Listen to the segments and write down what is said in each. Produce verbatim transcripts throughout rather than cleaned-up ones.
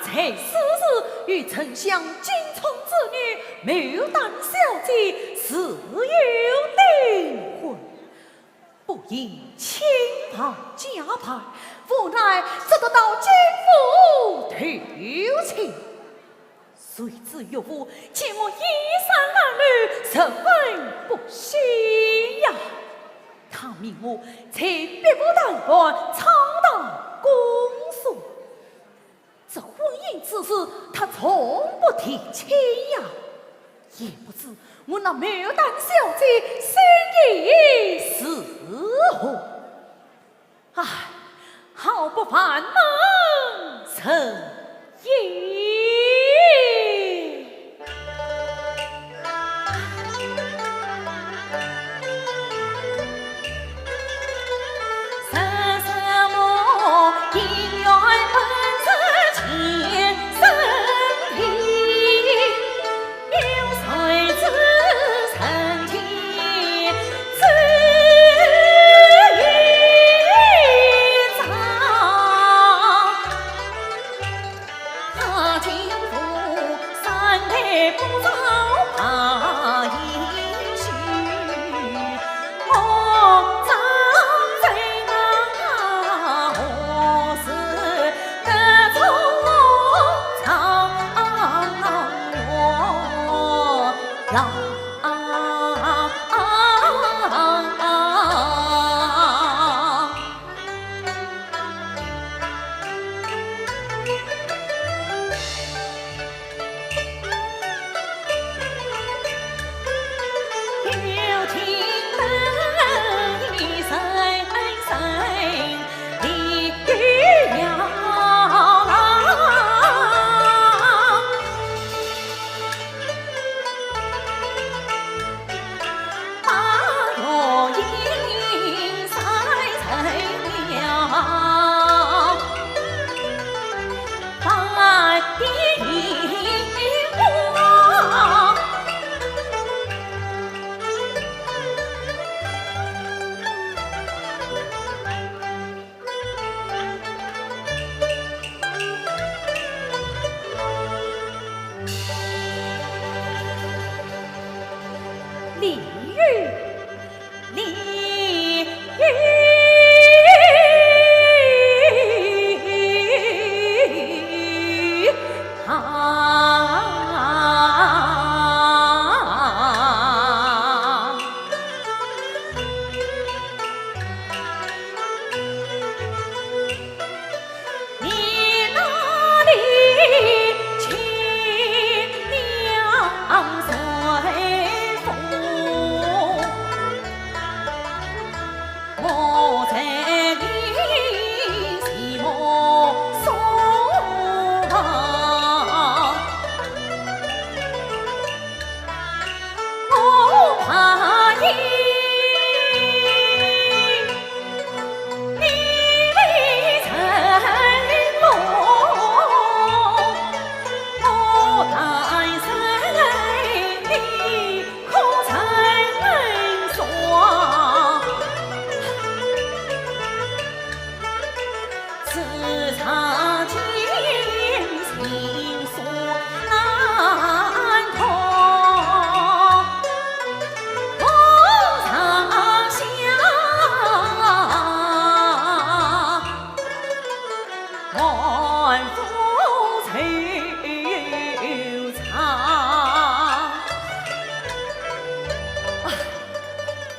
在此时与丞相金冲之女牡丹小姐自有订婚，不应亲王家派，无奈只得到金府投亲。谁知岳父见我衣衫褴褛，十分不喜呀。他命我在碧波潭畔唱道恭送。 这婚姻之事，他从不提起呀，也不知我那牡丹小姐心意如何。唉，好不烦闷人也。李煜，李煜。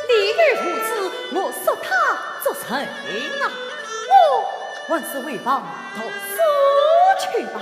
李煜父子，我说他做甚啊？我还是回房读书去吧。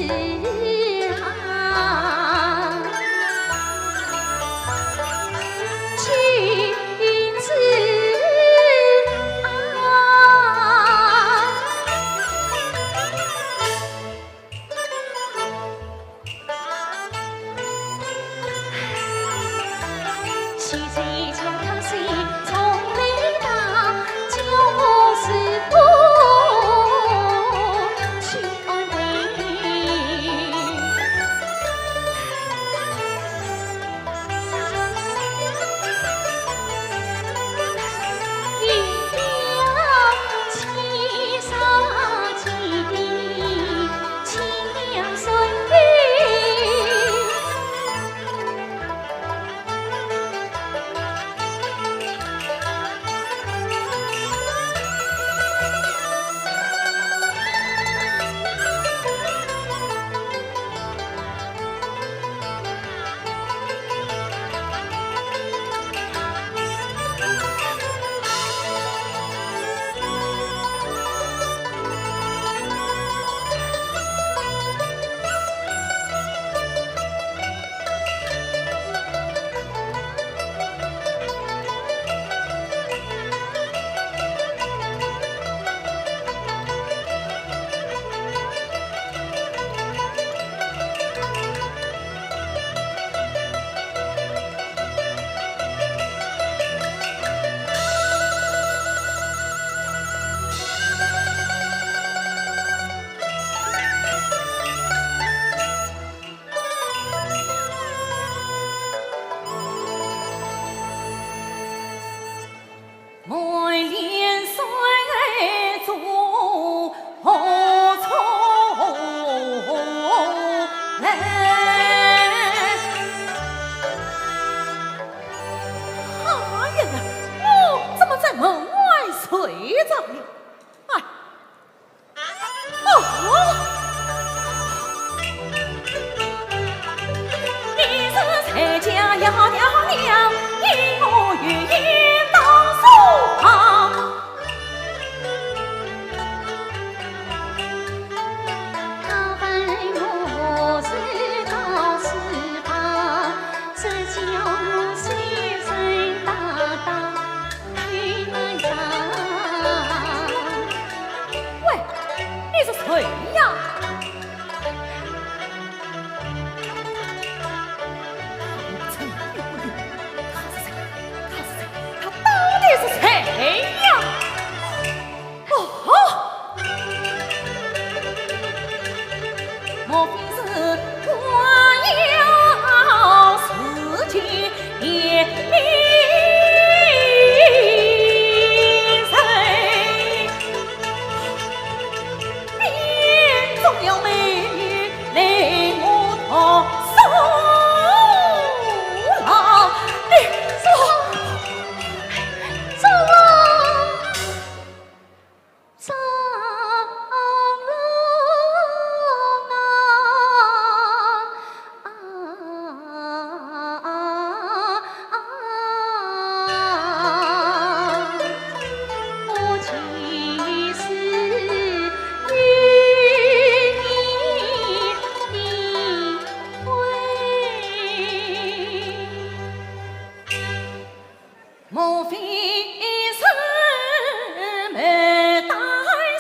哎呀呀，我怎么在门外睡着了？哎，哦，你是谁家要娘，因我有言当书房。喂，你是谁呀？他不曾有不有，他是谁？他是谁？他到底是谁呀？ 哦，莫非是官要自己也迷人？变作了美女来我读书郎，你说，说啊！ 张龙啊，啊，啊，啊，我就是与你的婚。 莫非是牡丹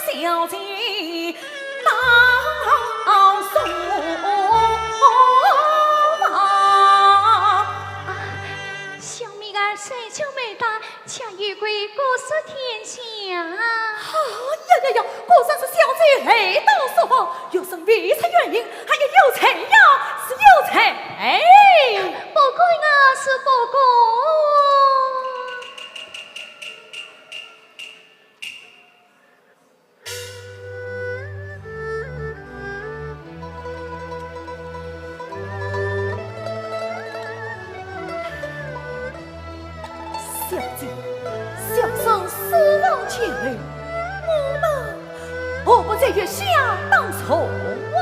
小姐到书房？啊，小命儿虽叫牡丹，却有贵姑苏天下。哎呀呀呀，果然是小姐来到书房，又是未出原形，还有有才呀，是有才。不敢啊，是不敢。 小姐，小生书房前来，我们何不在月下打坐啊？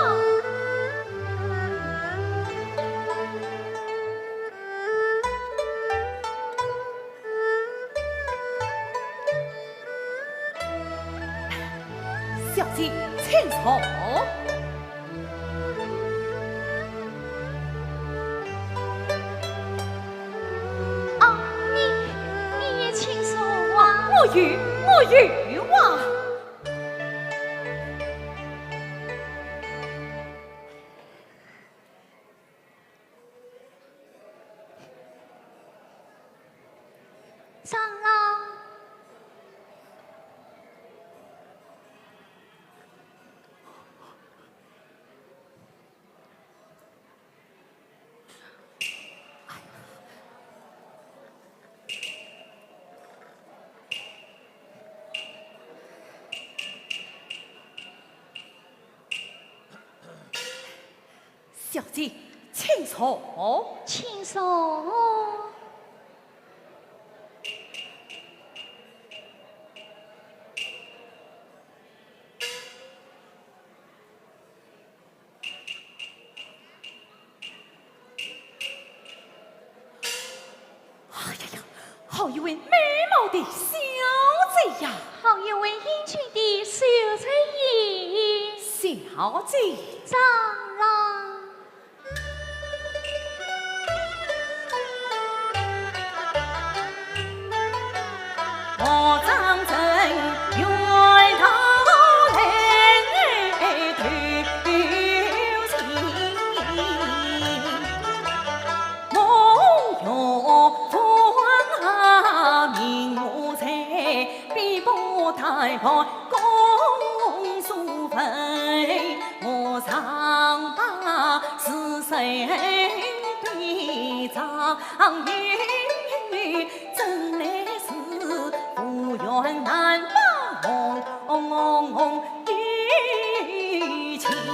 小姐，请坐。没有啊？长老。 小姐，请坐。请坐。 哎呀呀，好一位美貌的小姐呀！好一位英俊的小姐呀！小姐。长老。 哎呀，小姐。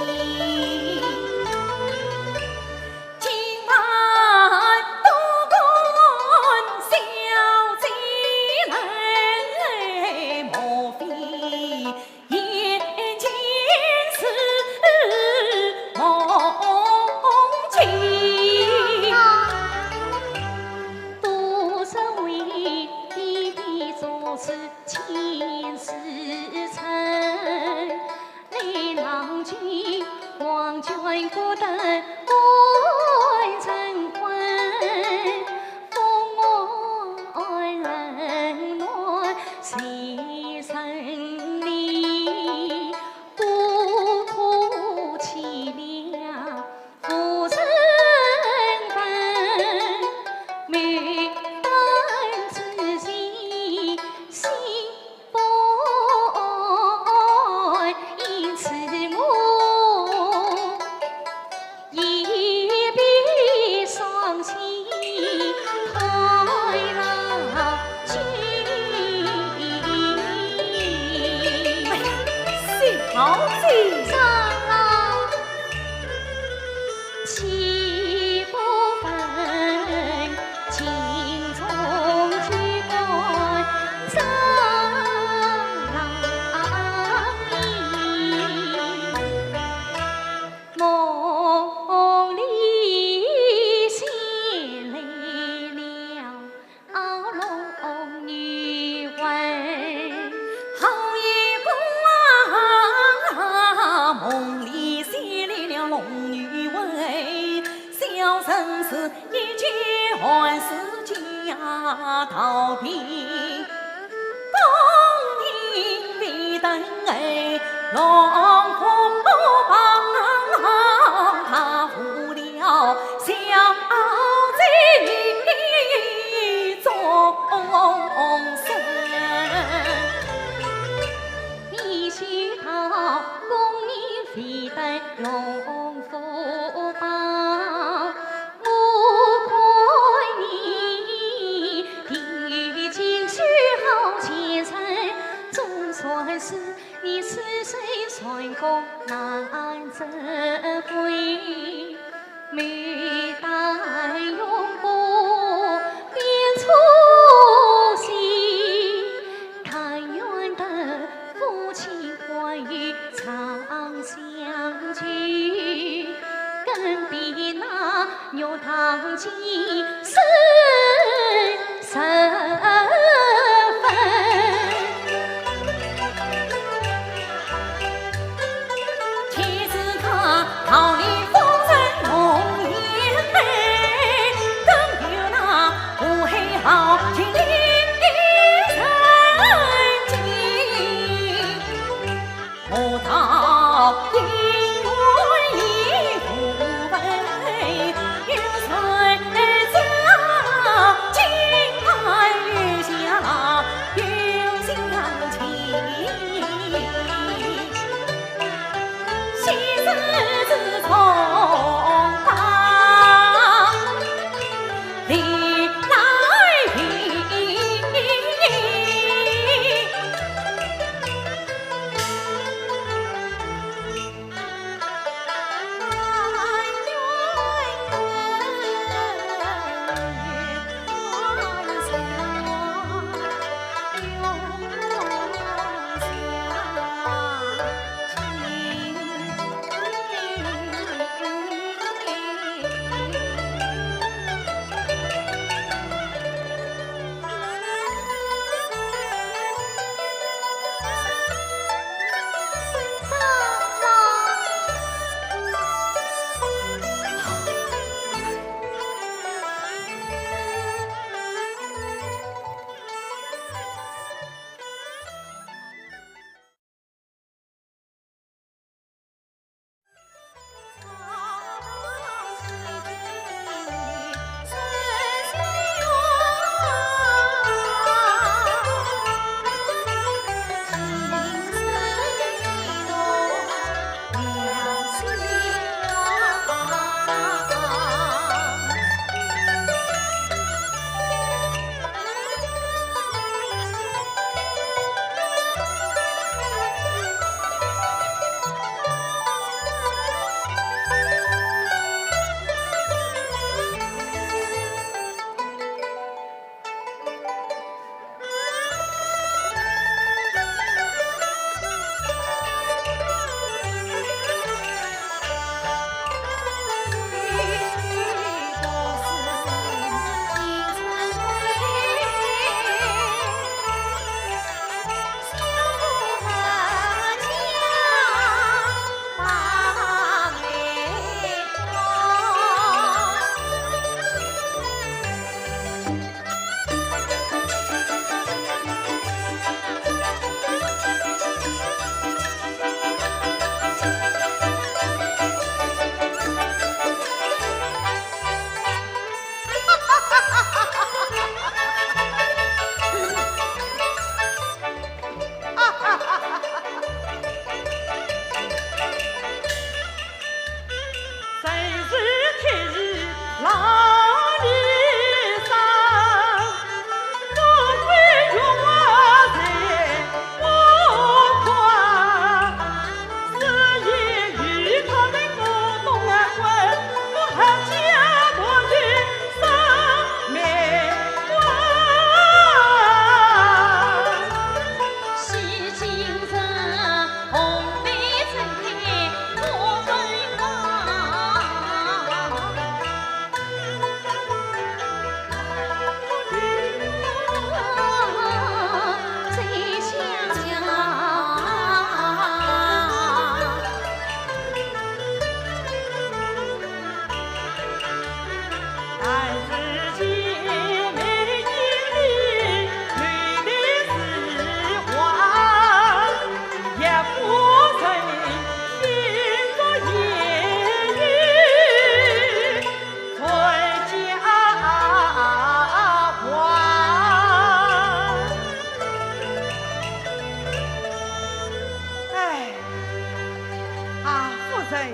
对，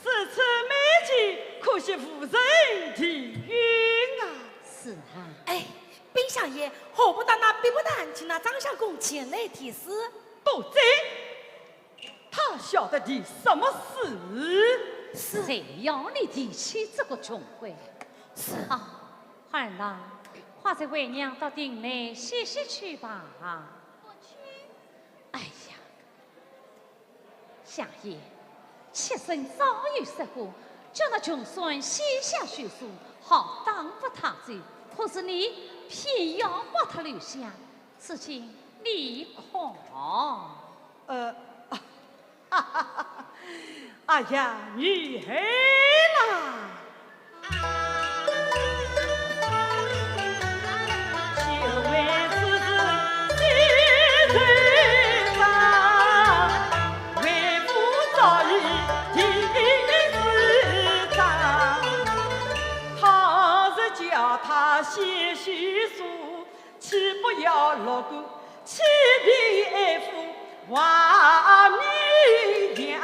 如此美景，可惜无人题韵啊。是啊。哎，禀相爷，何不到那碧波潭，请那张相公前来题诗？不对，他晓得题什么诗？是。谁要你提起这个穷鬼？是。啊，二郎，快随为娘到亭内歇息去吧。不去。哎呀， 相爷，妾身早有说过，叫那穷酸先下去书，好耽误他走。可是你偏要把他留下，此情你看？呃，哎呀，女儿啦！ 他是叫他写诗书，岂不要落个清贫爱富王名扬？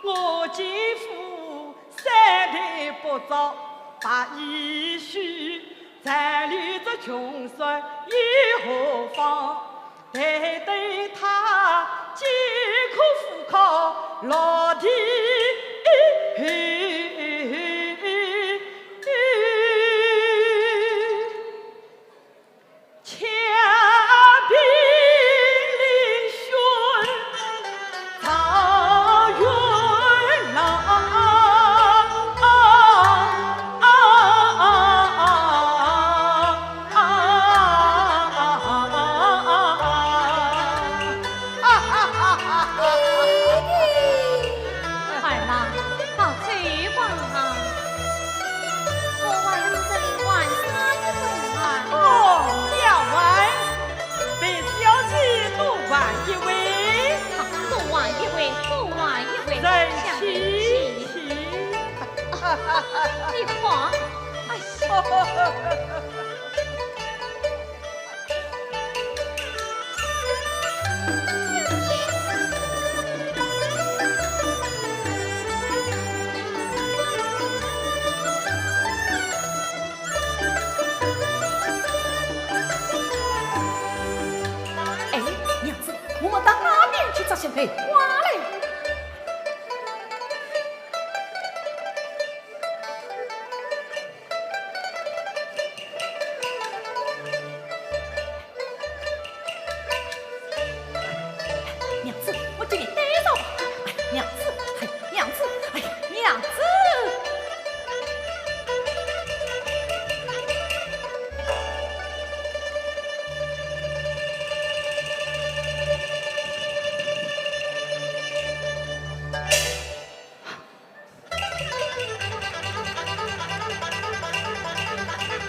我今夫三代不招白衣婿， 暂留这穷酸又何妨？待等他饥渴苦考落地，却凭林选状元郎。 二郎，告罪吧。我还要在这里玩耍一会儿。哦，要玩，陪小姐多玩一会。好，多玩一会，多玩一会。人请，请。你看，哎呀。 哎，娘子，我们到那边去摘些梅花来。 娘子，我给你带上吧。哎，娘子，哎，娘子，哎，娘子。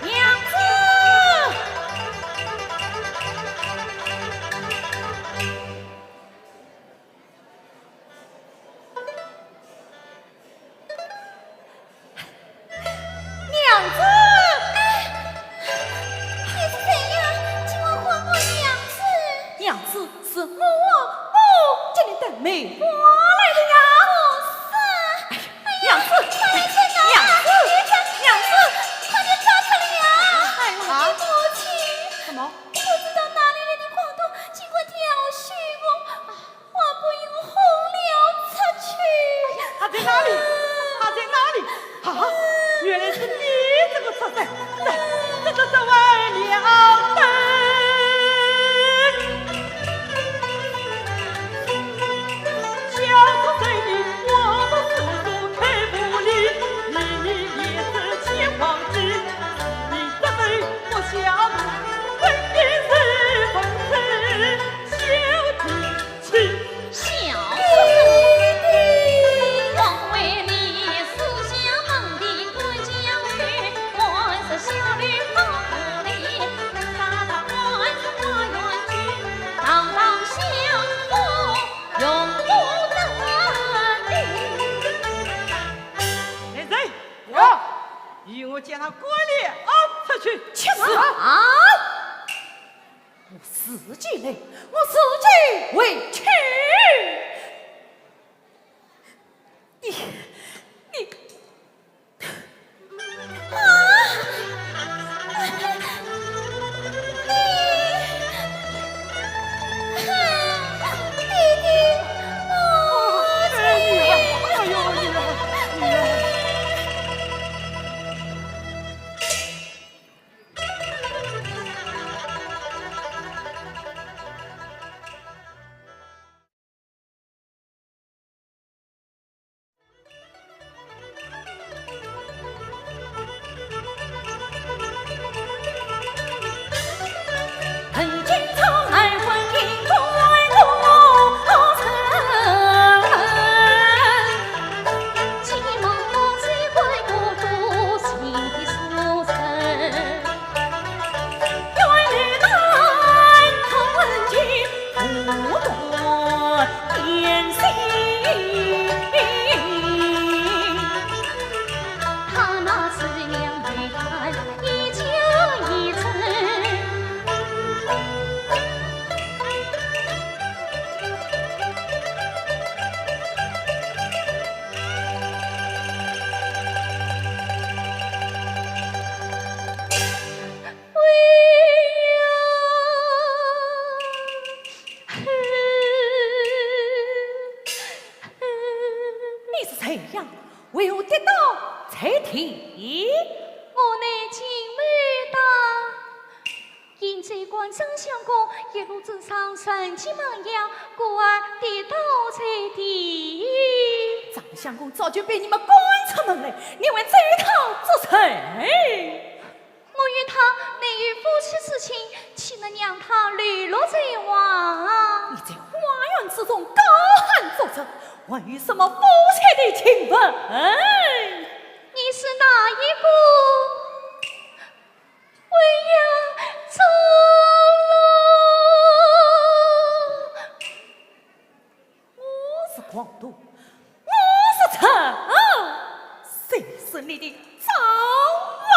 娘子！娘子！哎，你是谁呀？竟敢唤我娘子？娘子， 是我，我给你带梅花来的呀。不是。哎呀，娘子，快来人呐！娘子，娘子，快点抓出来呀！哎呀，我的母亲！什么？不知道哪里来的狂徒，竟敢调戏我，还不用轰了出去。哎呀，他在哪里？他在哪里？ 啊，原来是你这个畜生！这，这，这，这完了得！小畜生你，我不是说太无礼，你，你也是千方计，你这等不孝，本应是奉承小弟。 小畜生，枉为你四下门第官家女，还是小女不理，能打到官司花园去，堂堂相府用不得的。来人，有，与我将他关了押出去。去死！啊！ 我自己来，我自己回去。哎呀，为何跌倒在地？我乃金牡丹。现在看张相公一路之上神气猛扬，故而跌倒在地。张相公早就被你们赶出门来，你还追讨作甚？ 我与他内有夫妻之情，岂能让他流落在外？你在花园之中高喊作甚，还有什么夫妻的情分？你是哪一个？我要走了。我是狂徒，我是贼，谁是你的丈夫？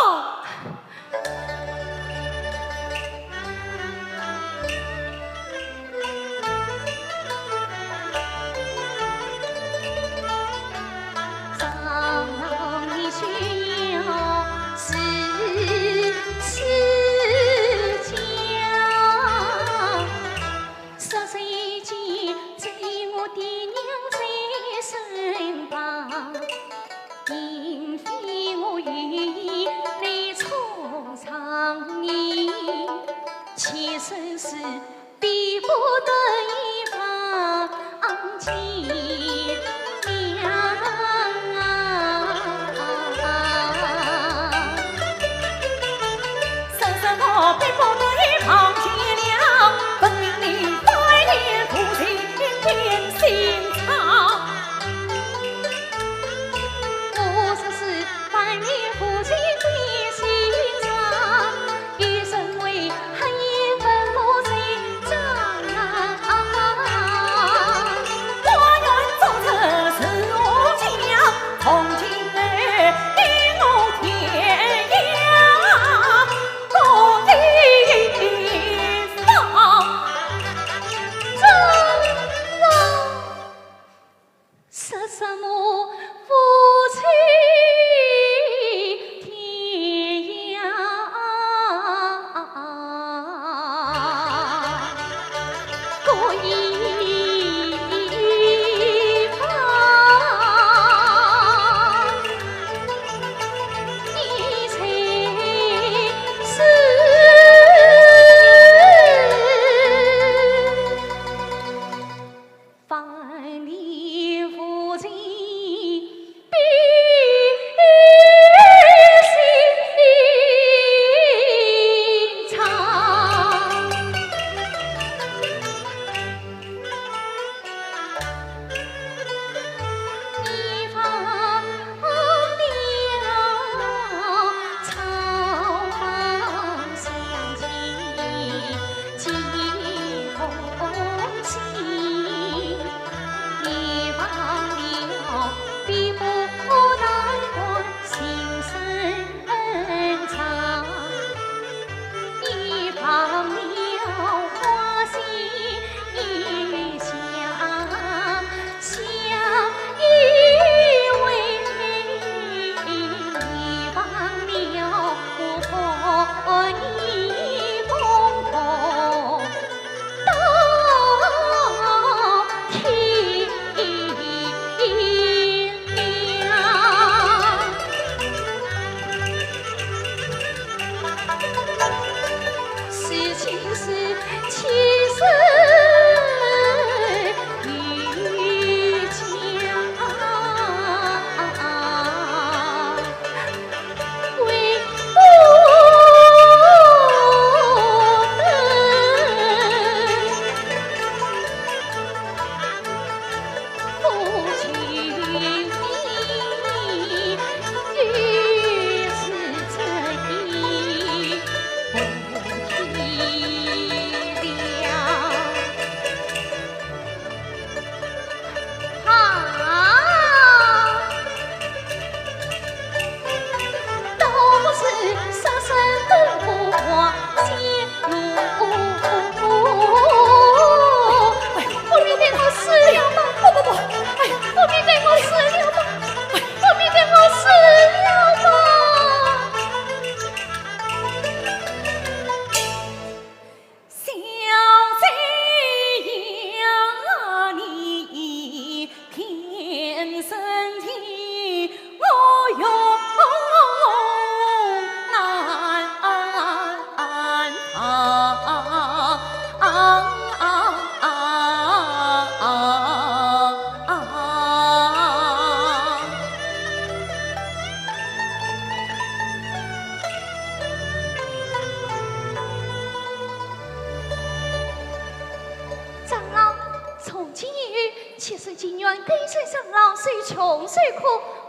情愿跟随长老受穷受苦，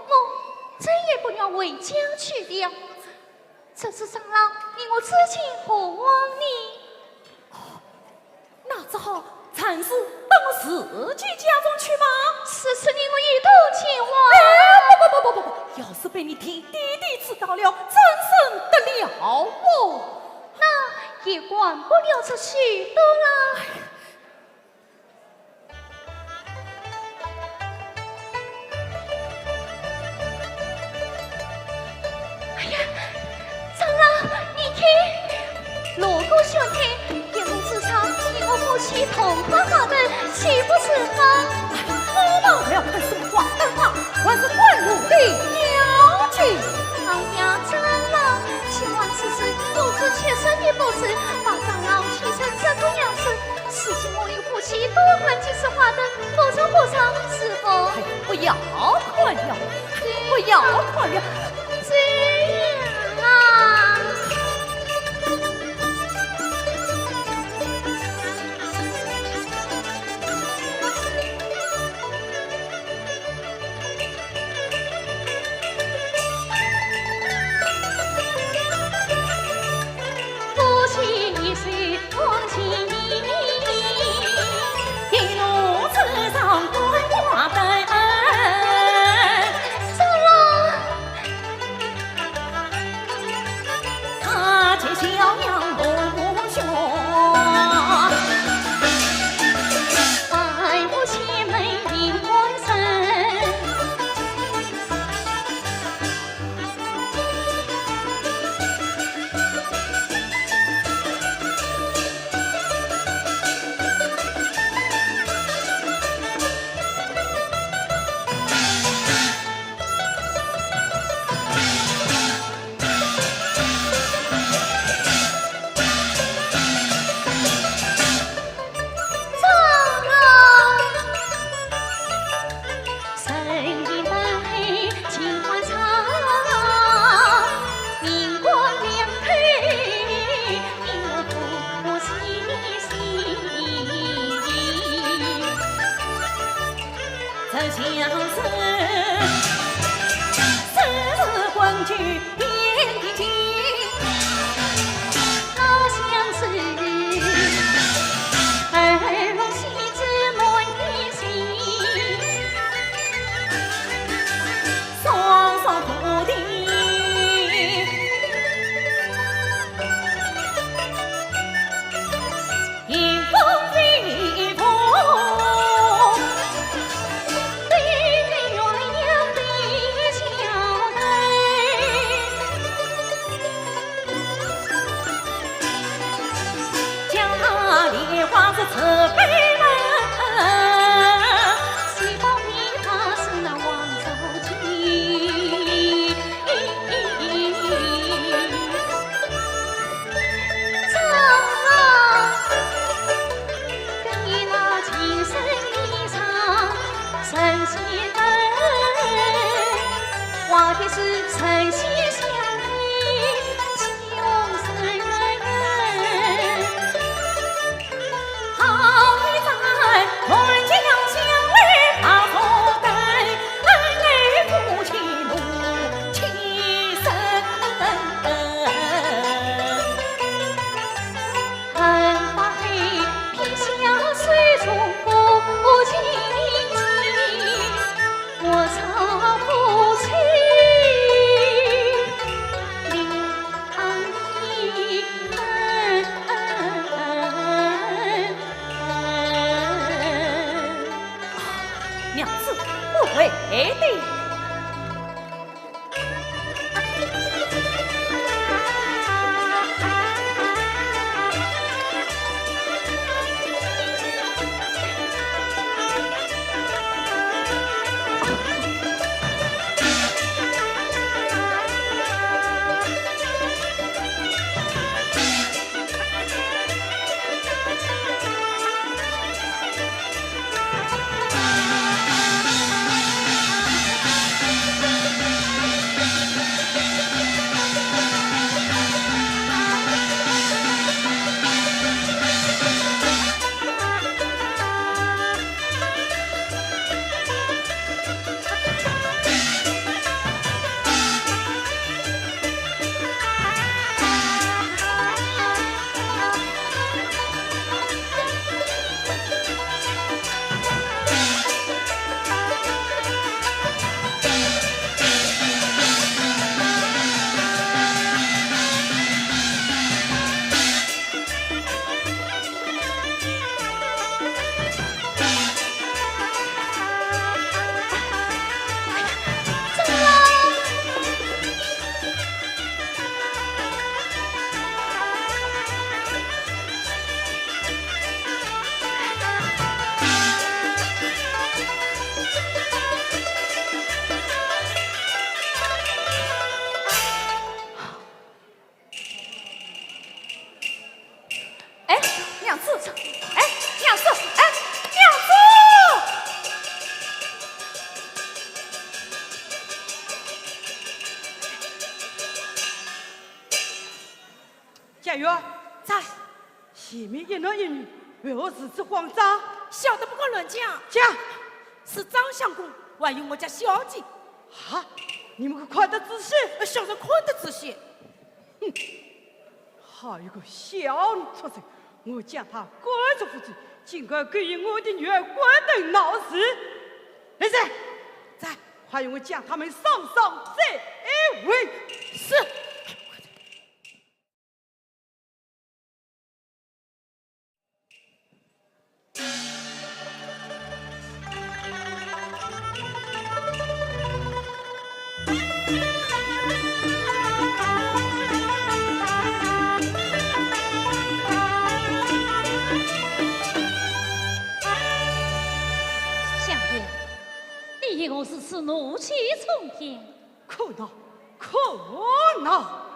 我再也不愿回家去了。这次长老命我知情何往呢？哦，那只好暂时到我自己家中去吧。是，是，你我一同前往。哎，不不不不不不，要是被你弟弟知道了，怎生得了哦？那也管不了这许多了。 哎呀，长老，你听，锣鼓喧天，夜幕之上，你我夫妻同欢花灯，岂不是好？哎，好不好不要说什么花灯啊，还是管路的要紧。哎呀，长老，情况此事，不知妾身的不是，把长老气成这个样子，如今我与 夫妻多欢几次花灯，不成不成是否？哎，不要哭了，不要哭了。这样啊。娘子，不会的。哎哟，在。前面一男一女，为何如此慌张？小的不敢乱讲。讲。是张相公，还有我家小姐。啊，你们可看得仔细？呃，小人看得仔细。哼，好一个小畜生，我将他赶出府去，竟敢勾引我的女儿关灯闹事。来人，在。快与我将他们双双斩为。是。 相爷，你为何如此怒气冲天？ 可恼，可恼！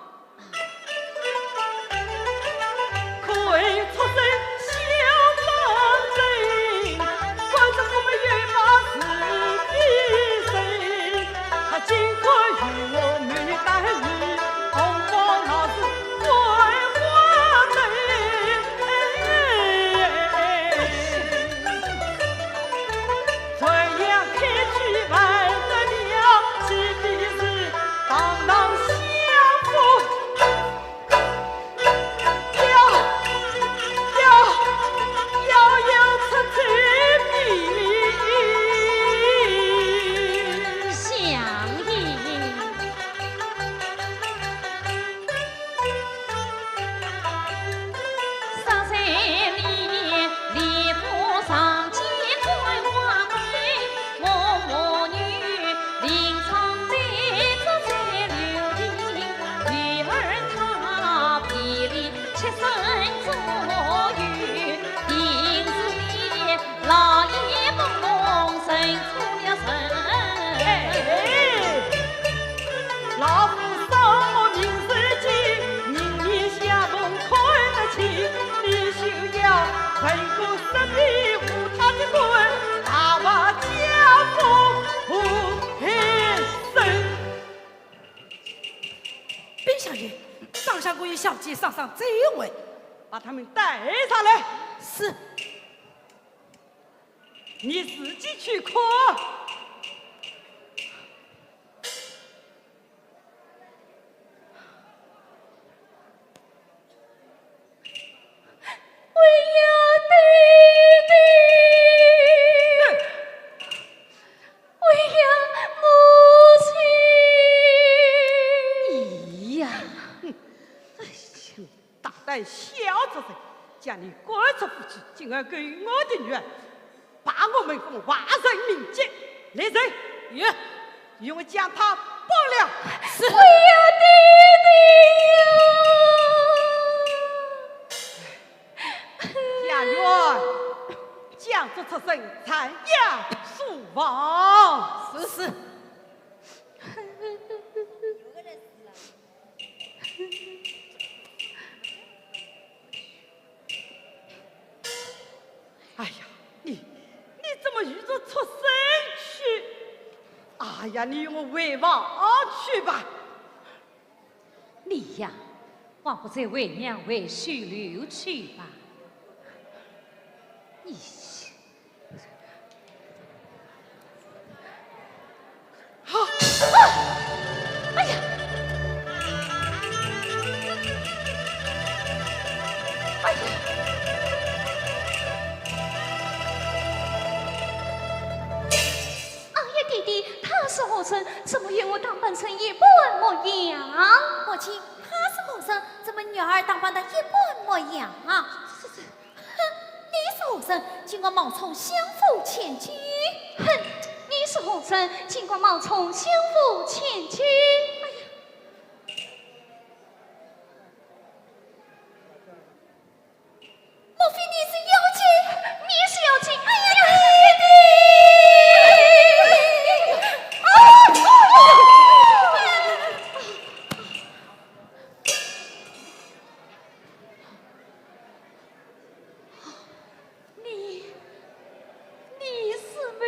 可恨畜生小张贼，关照我们一把是非人。他竟敢与我们打理，恐怕那是鬼话的。 这样开去还得了，岂非是堂堂相府？要，要，要有出罪名。相爷。老夫双目明日见，明面相逢看得清，你休要问个什么无他的官，大骂家父无黑身。禀相爷，张相公与小姐双双斩为。把他们带上来。是。 你自己去看。哎呀，爹爹！哎呀，母亲！咦呀！哎呀！ 大胆小畜生，将你赶出府去，竟然勾引我的女儿，把我们府外人命贱。来人，有，与我将他绑了。是。哎呀，爹爹呀！家院，将这畜生斩押速放。是，是。 哎呀，你，你怎么与这畜生去？哎呀，你与我回房去吧。你呀，还不如为娘回去留去吧。你。 啊！啊！哎呀！哎呀！哎呀，爹爹，他是何人？怎么与我打扮成一般模样？母亲，他是何人？怎么女儿打扮得一般模样？这，这，这， 哼，你是何人？竟敢冒充相府千金？哼，你是何人？竟敢冒充相府千金？哎呀！莫非你是妖精？你是妖精！哎呀，爹爹！啊！啊！ 你，你是牡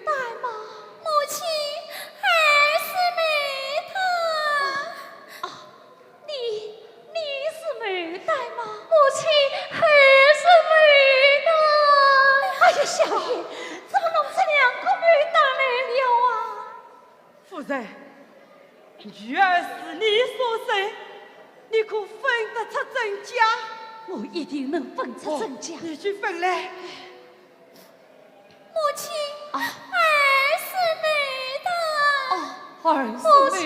丹吗？母亲，儿是牡丹。人，女儿是你所生，你可分得出真假？我一定能分出真假。哦，你去分来。母亲，啊。儿是没的。哦，儿是没的。母亲，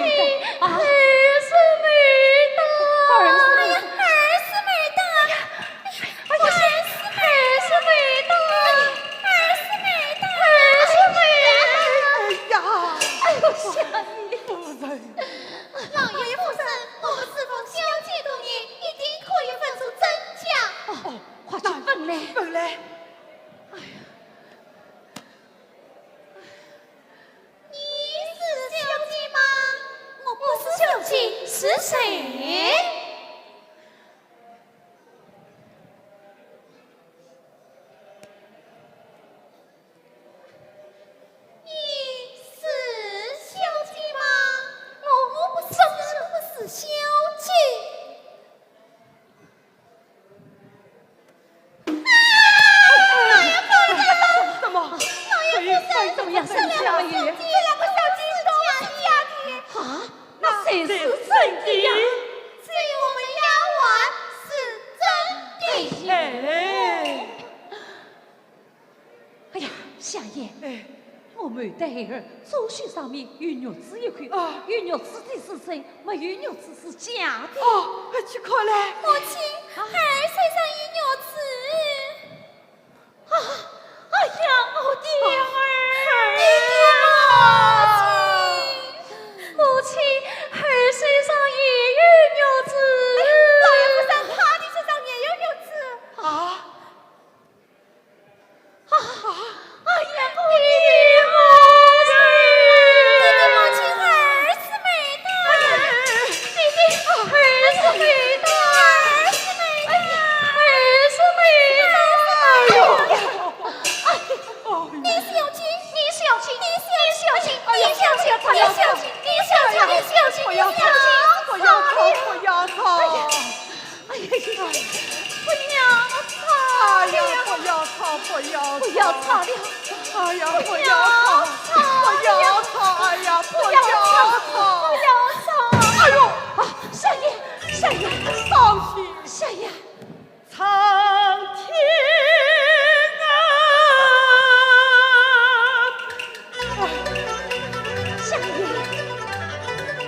啊。儿是没的。儿是没的。哎呀，儿是没的。哎呀，哎呀，我说是没的，儿是没的，儿是没的。哎呀，哎呦，想你。夫人。老爷夫人，我们侍奉小姐多年，一定可以分出真假。哦，快去分来。分来。哎呀。你是小姐吗？我不是小姐，是谁？ 你是小姐吗？我，我不是，我不是小姐。啊！哎呀，夫人！怎么？哎呀，夫人，怎么样？这两个小姐，这两个小姐都是假的。啊？那谁是真的呀？只有我们丫鬟是真的。哎。 哎呀，相爷，哎。我们的孩儿左手上面有玉珠一块，啊。有玉珠的是真，没有玉珠是假的。哦，快去看来。母亲，啊。孩儿身上有玉珠。啊，哎呀，我的儿。啊。母亲，母亲，孩儿身上也有玉珠。哎，老爷夫人，她的身上也有玉珠。啊？ 啊，哎呀，我的母亲！爹爹，母亲，儿是没的。哎呀，爹爹，儿是没的，儿是没的，儿是没的。哎呦，哎呦，你小姐，你小姐，你小姐，你小姐，你小姐，你小姐，你小姐，不要吵，不要吵，不要吵。哎呀，哎呀，不要吵了。哎呀，不要吵，不要吵。不要吵了。哎呀，不要吵，不要吵，哎呀，不要吵。不要吵。哎呦，啊，相爷，相爷，放心。相爷。苍天啊！ 相爷。相爷，相爷，相爷。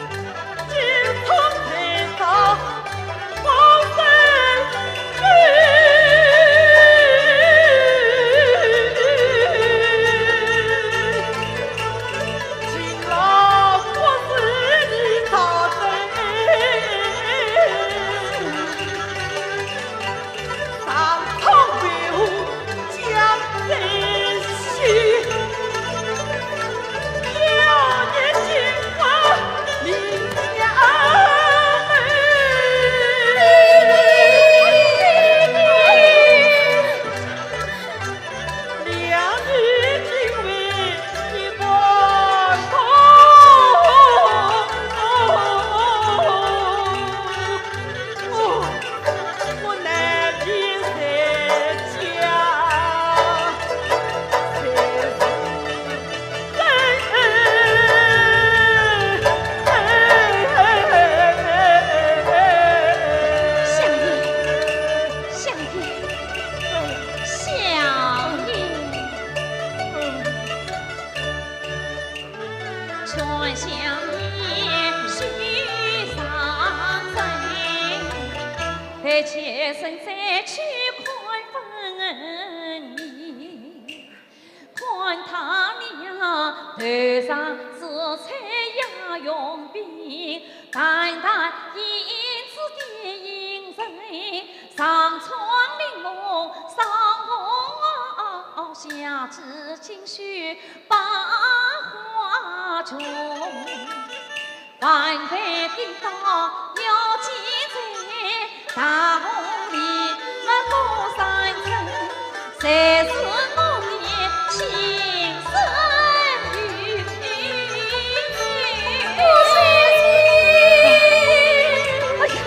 哎呀，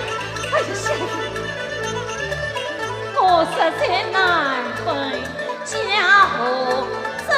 哎呀，相爷，我实在难分家和人。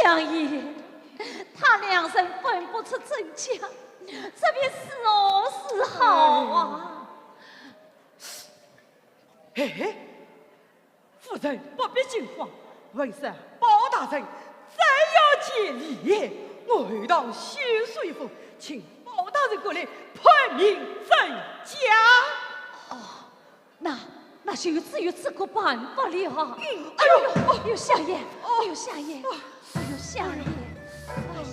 相爷，他两人分不出真假，这便如何是好啊？嘿嘿，夫人不必惊慌，闻说包大人正要见李琰，我后堂休书一封，请包大人过来判明真假。哦，那，那就只有这个办法了。嗯，哎呦，哎呦，哎呦，相爷，哎呦，相爷，哎呦，相爷，哎呀。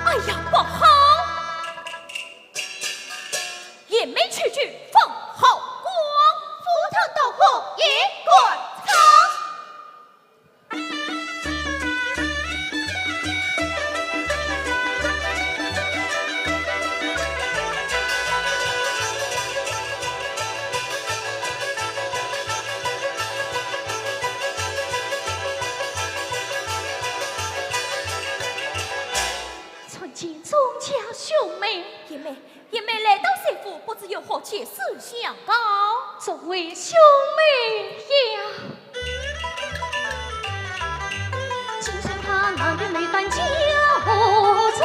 哎呀，不好！ 贤妹求救，放好光，赴汤蹈火一锅汤。参见众家兄妹。贤妹， 贤妹来到首府，不知有何急事相告？众位兄妹呀，今日他那个牡丹嫁夫人，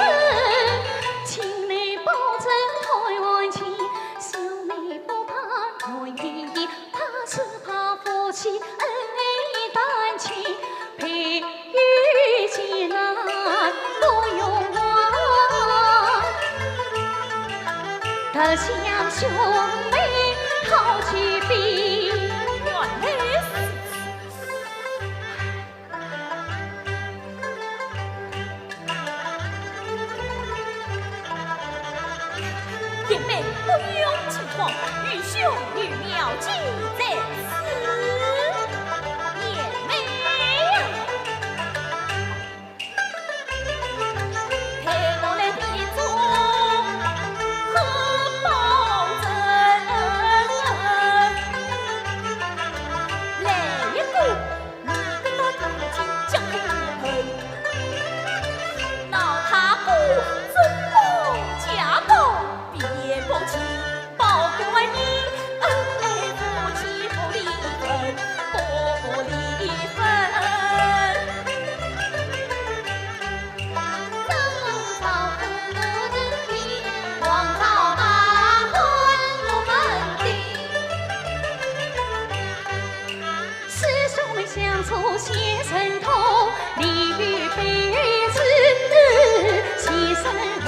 请你保重团圆期，兄妹不怕团圆夜，怕是怕夫妻恩爱断情，配 遇急难不用慌，特相兄妹讨去避。原来如此。 贤妹不用惊慌，愚兄有妙计在此。贤妹呀，待我来变作贺宝珍，来一个 师兄们相助写成痛，李琰被子写成恩。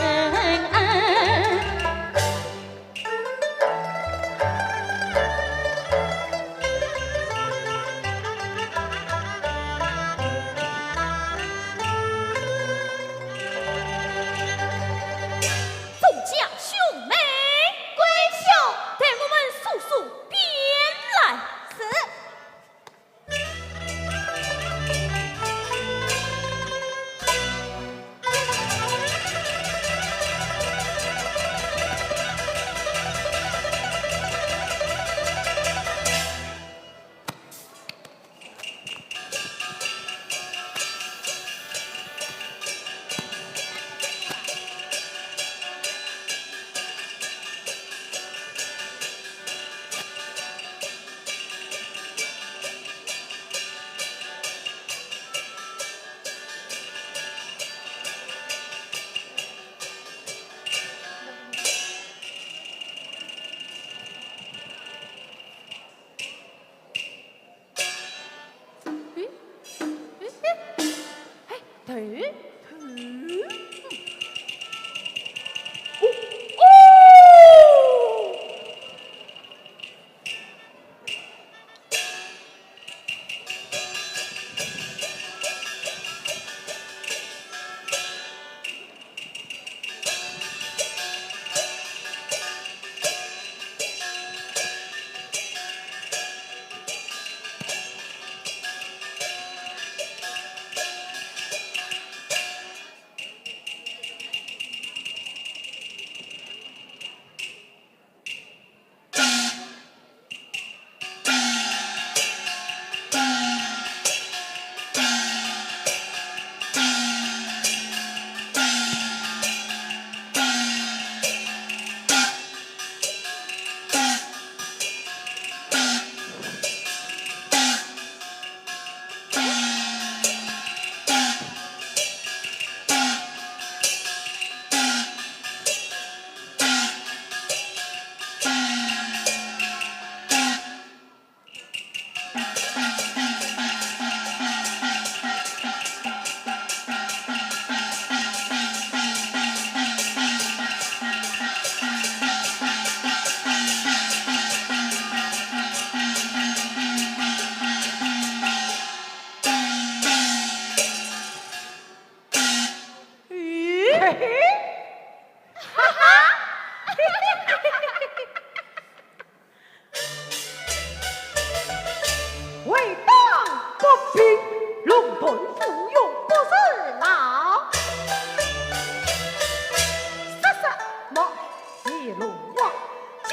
众家兄妹，归兄，待我们速速变来。是。哎，头。为党不平，弄顿附庸不是老。说什么一路王，讲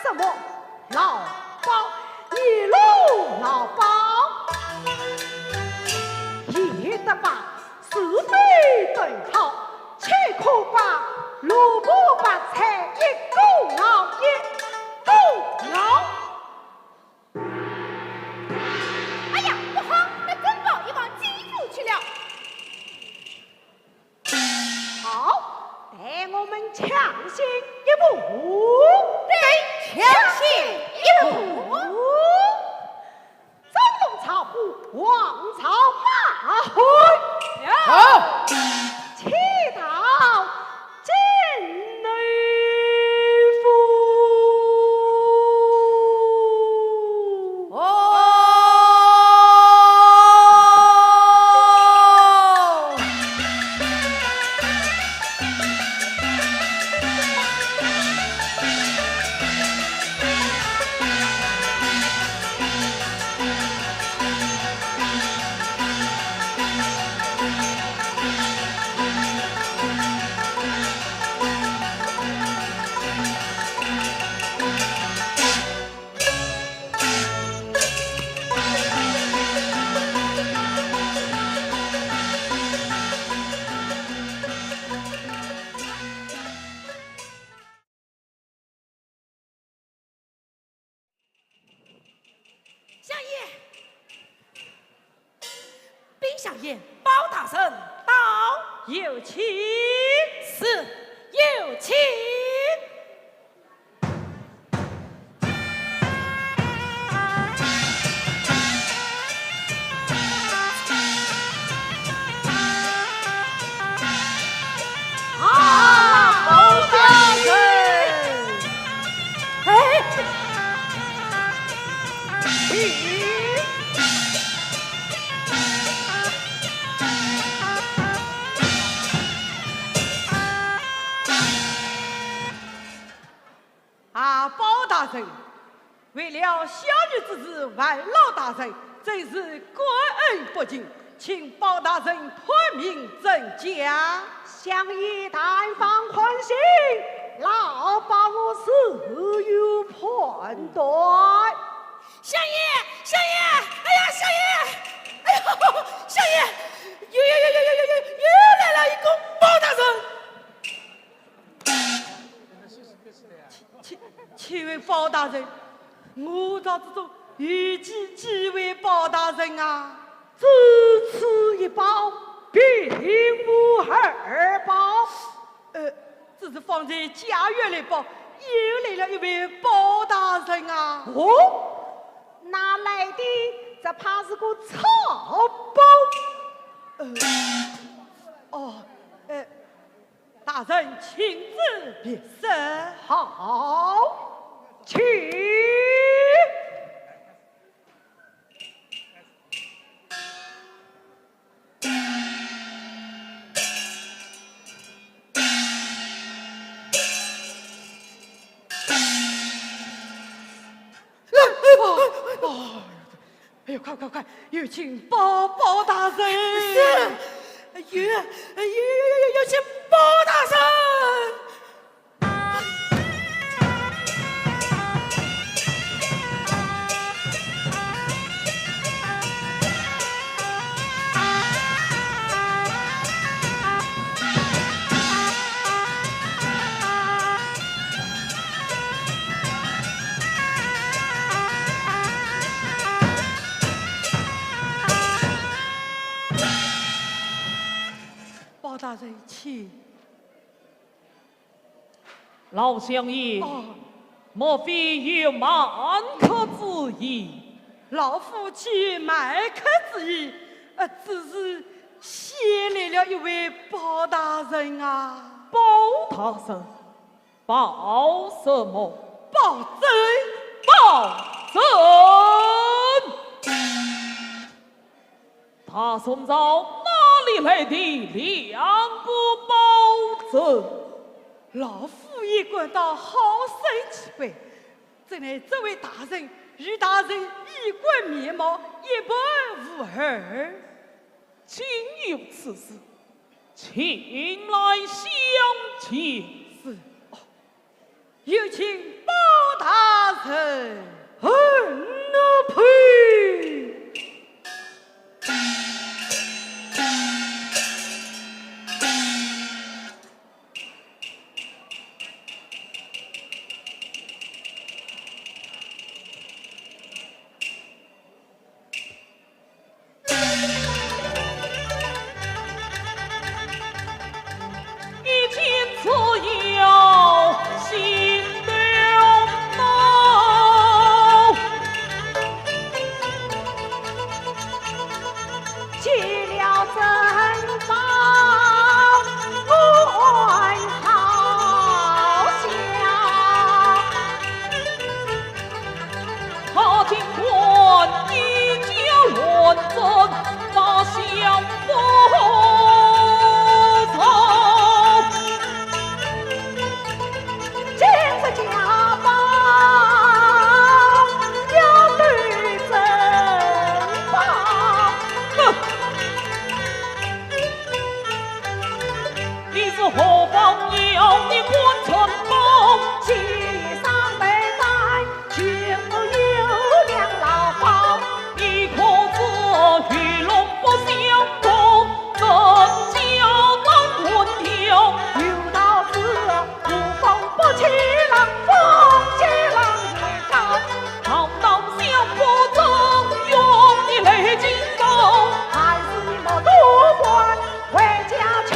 什么老包，一路老包，也得把 是非对好，岂可把萝卜白菜一个熬一个熬？哎呀，不好，那珍宝已往京府去了。好，待我们抢先一步。对，抢先一步。 张龙赵虎，王朝马汉。好。且到京内府。哦。 相爷，禀相爷，包大人到。有请。是，有请。 啊，包大人！哎，咦？啊，包大人， 为了小女之事烦劳大人，真是感恩不尽，请包大人探明真假。相爷但放宽心，老包我自有判断。相爷，相爷，哎呀，相爷，哎呦，相爷，有有有有有有有，又来了一个包大人。 请，请问包大人，我朝之中有几，几位包大人啊？只此一包，并无二包。呃，只是方才贾府来报，又来了一位包大人啊。哦，那来的只怕是个草包。呃，大人请至。别说。好，请。哎呦，快快快，有请包包大人。是。有，有有有有有请包大人。包大人请。 老相爷，哦。莫非有瞒客之意？老夫岂有瞒客之意？呃，只是先来了一位包大人啊。包大人？包什么？包拯。包拯？ 大宋朝哪里来的两个包拯？老夫也感到好生奇怪，怎奈这位大人与大人衣冠面貌一般无二。竟有此事，请来相见。是。哦， 有请包大人。嗯，奴婢。 一见此邀心头恼。谢了珍宝我安好笑。 他竟敢以假乱真，把相府造。今日家宝要对珍宝。哼！ 你是何方要的官船宝？七上备战，全无有两老包。你可知鱼龙不相同，真假难断条。有道是无风不起浪，风起浪也高。 唐朝相府曾用的雷金刀，还是你莫多管，回家去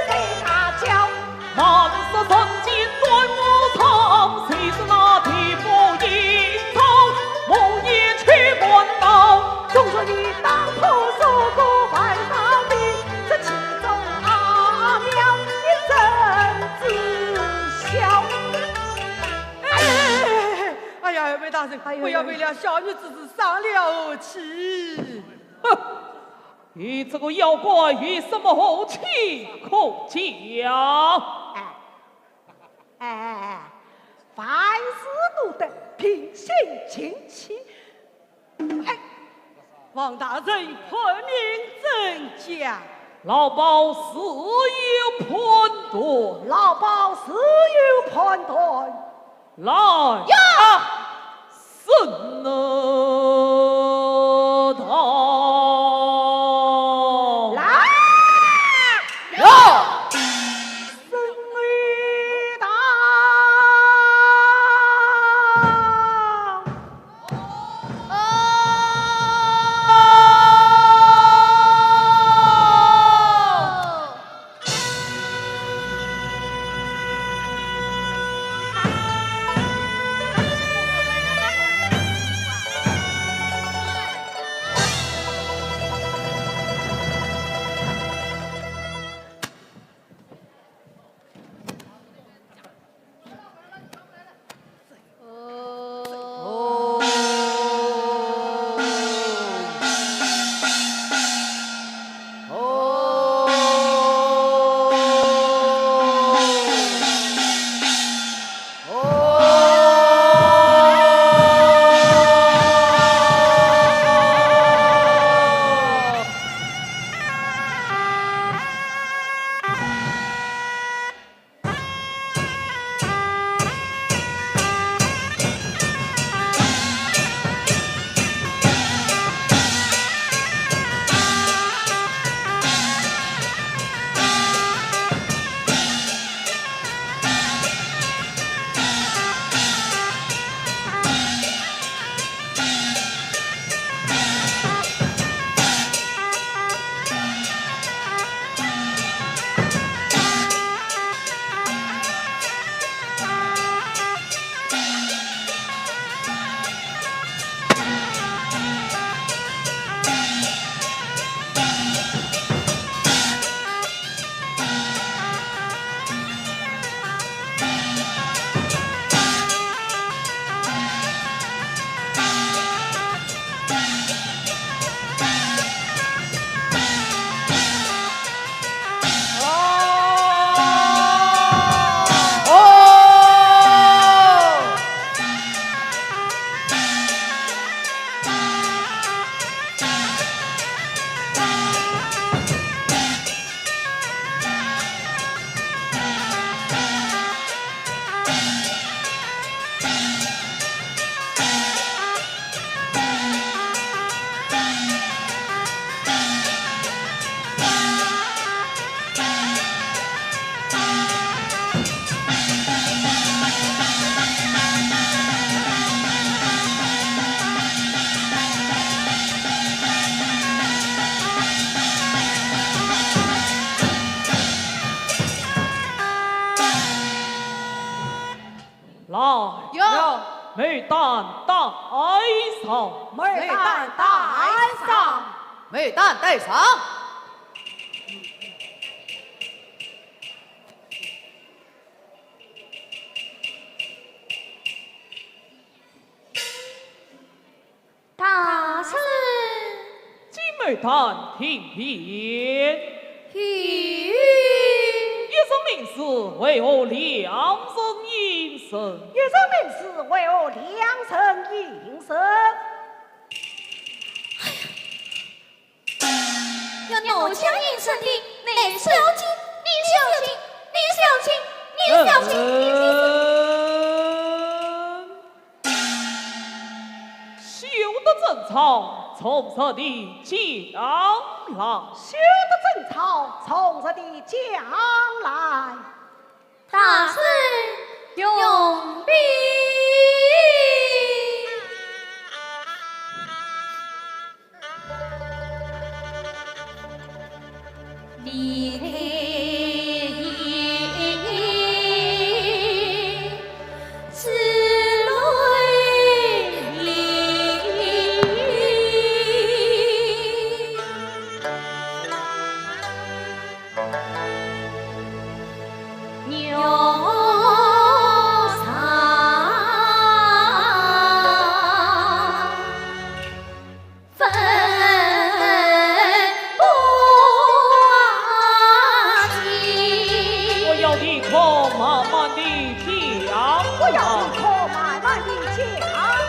睡大觉。满是人间乱无常，谁是那地府阴曹？我也去管道。纵然你打破砂锅问到底，这其中奥妙你怎知晓？ 哎，哎呀，二位大人，哎呦，不要为了小女子事伤了和气。哼，与这个妖怪有什么和气可讲？哎，哎，哎，哎，凡事都得平心静气。哎， 王大人，判明真假？老包自有判断。老包自有判断。来呀！审道。来呀！旦带上。牡丹带上。牡丹带上。大人。金牡丹听禀。嘿。一人名字，为何两人应声？一人名字，为何两人应声？要奴家应声的乃小姐，你小姐，你小姐，你小姐，你小姐。嗯，休得争吵，从实地讲来。休得争吵，从实地讲来。大人容禀。我要你可慢慢地讲。我要你可慢慢地讲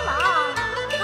来。好。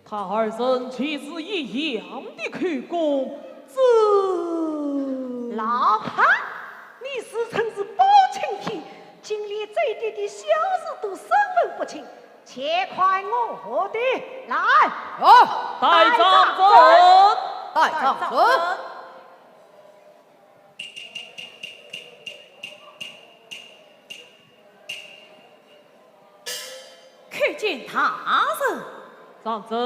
他二人既是一样的口供，这……老汉，你自称是包青天，竟连这一点点小事都审问不清，且看我的！来，好，带状证。带状证。 叩见大人。状证，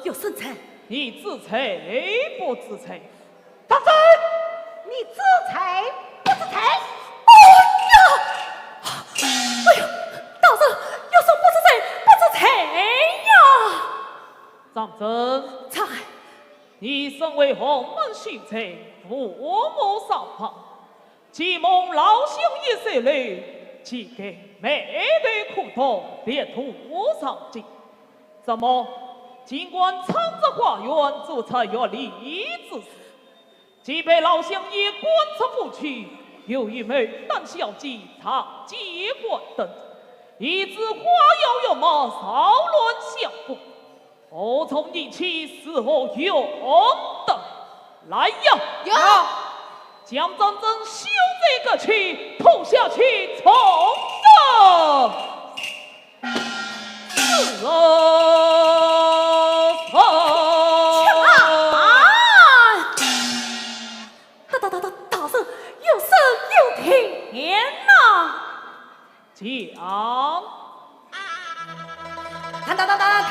有甚哉？你知罪不知罪？状证，你知罪不知罪？哎呀，哎呀，大人，有什不知罪，不知罪呀！状证，在。你身为洪门秀才，父母双亡， 既蒙老相爷收留，岂该埋头苦读，力图上进。怎么竟敢闯入花园，做出越礼之事？既被老相爷赶出府去，又与牡丹小姐长期关灯，一枝花摇摇嘛，扰乱相府。无从一起是何用的？来呀！有。将张珍休罪革去，拖下去重审。是啊，是啊。且慢！大大大大大人，有失有天呐！ 讲。当当当当当，啊！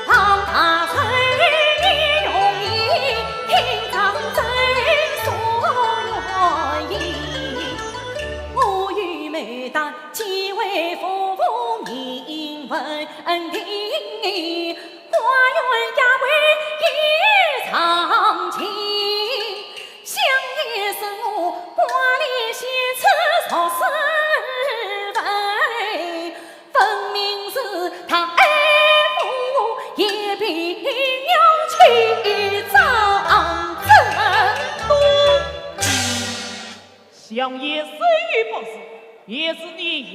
当大人你容易听张珍诉原因，我与牡丹既为夫妇名分定， 花园佳贵也常情，想也是我挂念先此若是问，分明是他爱父也必要去张珍。想也虽有不是，也是你言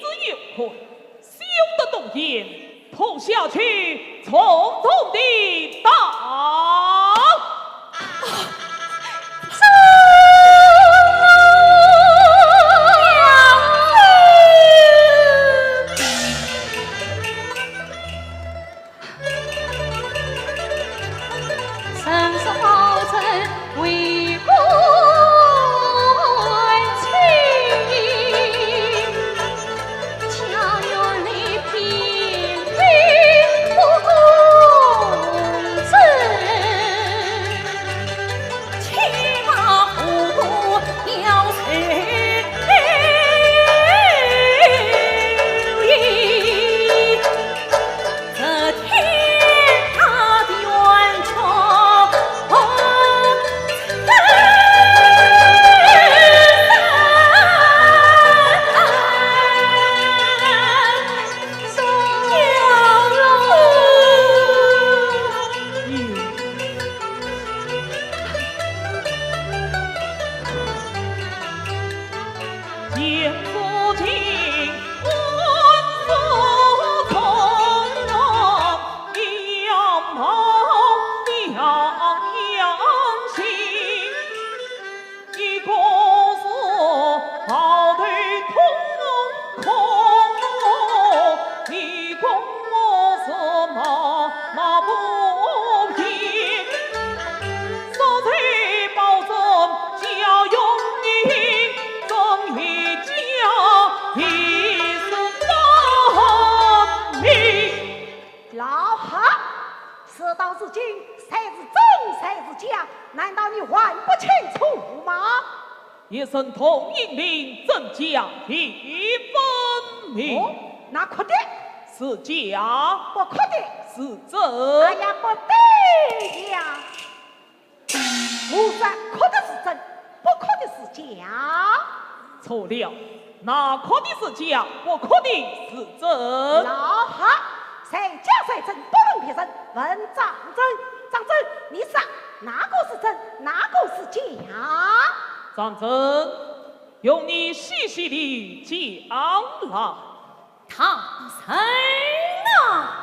之有愧，休得多言，拖下去，重重的打。老汉，事到如今，谁是真，谁是假，难道你还不清楚吗？一声铜印令，真假已分明。哦，那哭的？是假。不哭的？是真。哎呀，不对呀！ 我说哭的是真，不哭的是假。错了，那哭的是假，不哭的是真。老汉，谁假谁真，不问别人，问张珍。张珍，你说哪个是真，哪个是假？张珍，容你细细地讲来。 大人啊！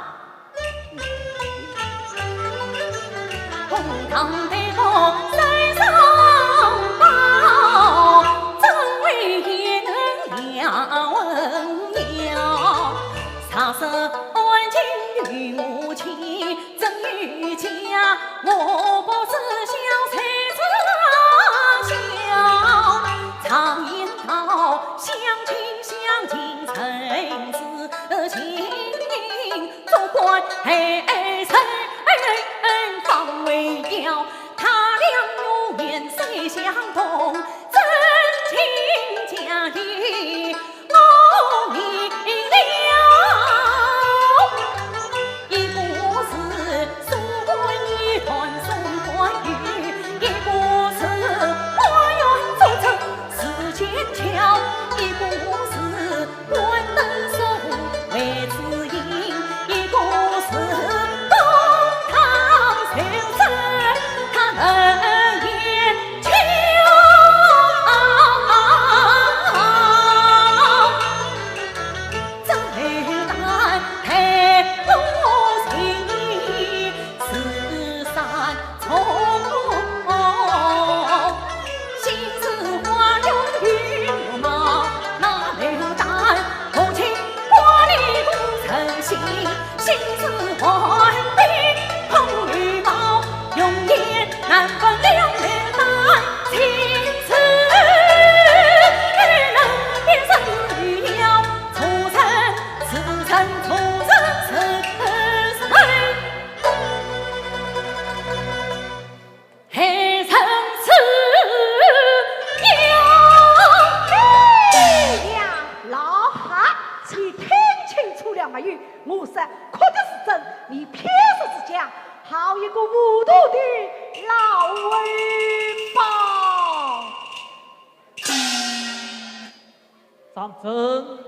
张真，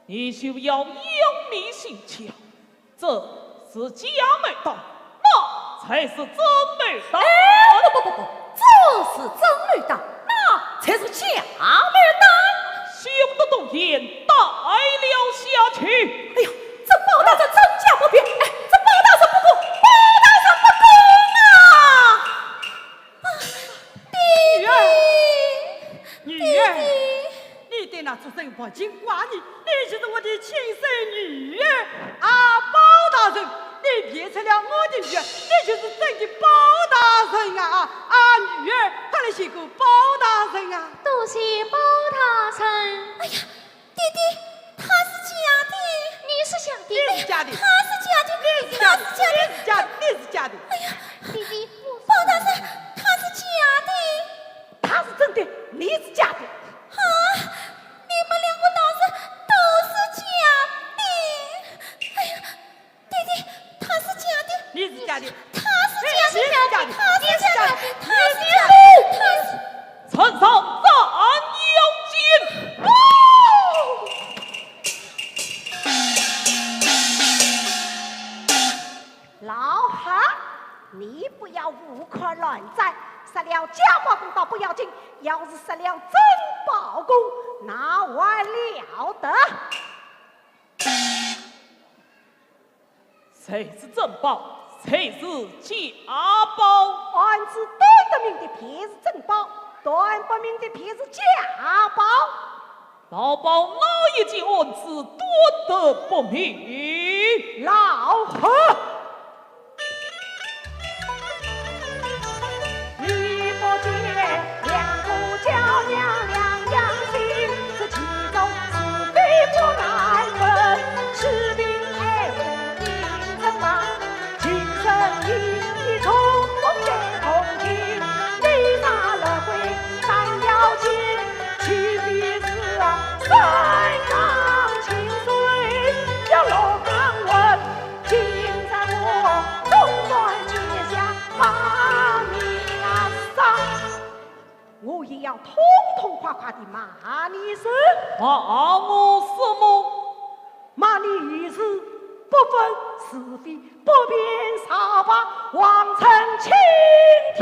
你休要妖迷心窍，这是假牡丹，那才是真牡丹。哎，不不不不，这是真牡丹，那才是假牡丹。休得多言，带了下去。哎呀，这包大人真假不辨，哎，这包大人不公，包大人不公啊！ 啊，爹爹，女儿，女儿，爹爹。你对那畜生不清怪你，你就是我的亲生女儿啊，包大人，你骗出了我的女儿，你就是真的包大人啊，啊，啊，女儿，快来谢过包大人啊。多谢包大人。哎呀， 爹爹，她是假的。你是假的。你是假的。她是假的。你是假的。她是假的。你是假的。你是假的。哎呀，爹爹，我说，包大人，她是假的。她是真的，你是假的。啊，你们两个大人都是假的。哎呀，爹爹，她是假的。你是假的。她是假的。你是假的。她是假的。她是假的。她是假的。她是 呈上斩妖金。哦！老汉，你不要胡乱乱斩，杀了假包公倒不要紧，要是杀了真包公，那还了得？ 谁是真包，谁是假包？按照断得明的便是真包，断不明的便是假包。老包哪一件案子断得不明？老汉。 你不见两个娇娘两样形，这其中是非不难分。痴情爱护人怎忘？情深意重不解同情，你那轮回当要紧，岂非是啊？山上清水要落汤温。 今朝我总算揭晓把你啊杀。我也要痛痛快快地骂你一声。骂我什么？骂你遇事不分是非，不辨善恶，妄称青天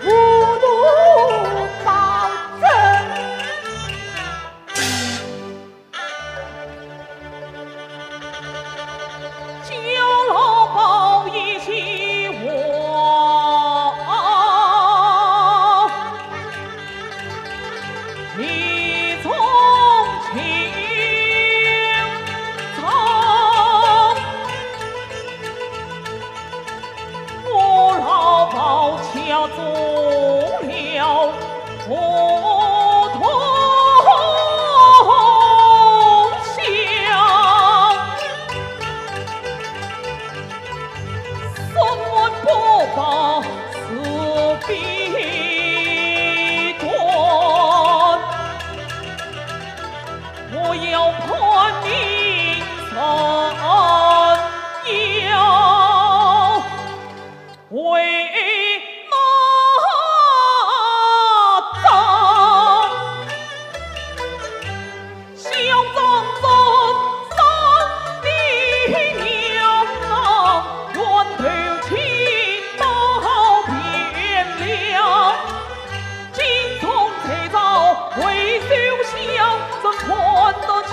糊涂包拯。 叫老包一句话，你从情从。 我老包家中了不同姓，身份不报是非端。 我要判明，要为哪桩？小张真生的娘啊，冤头千刀变了。 金钟在朝为首相，怎看得起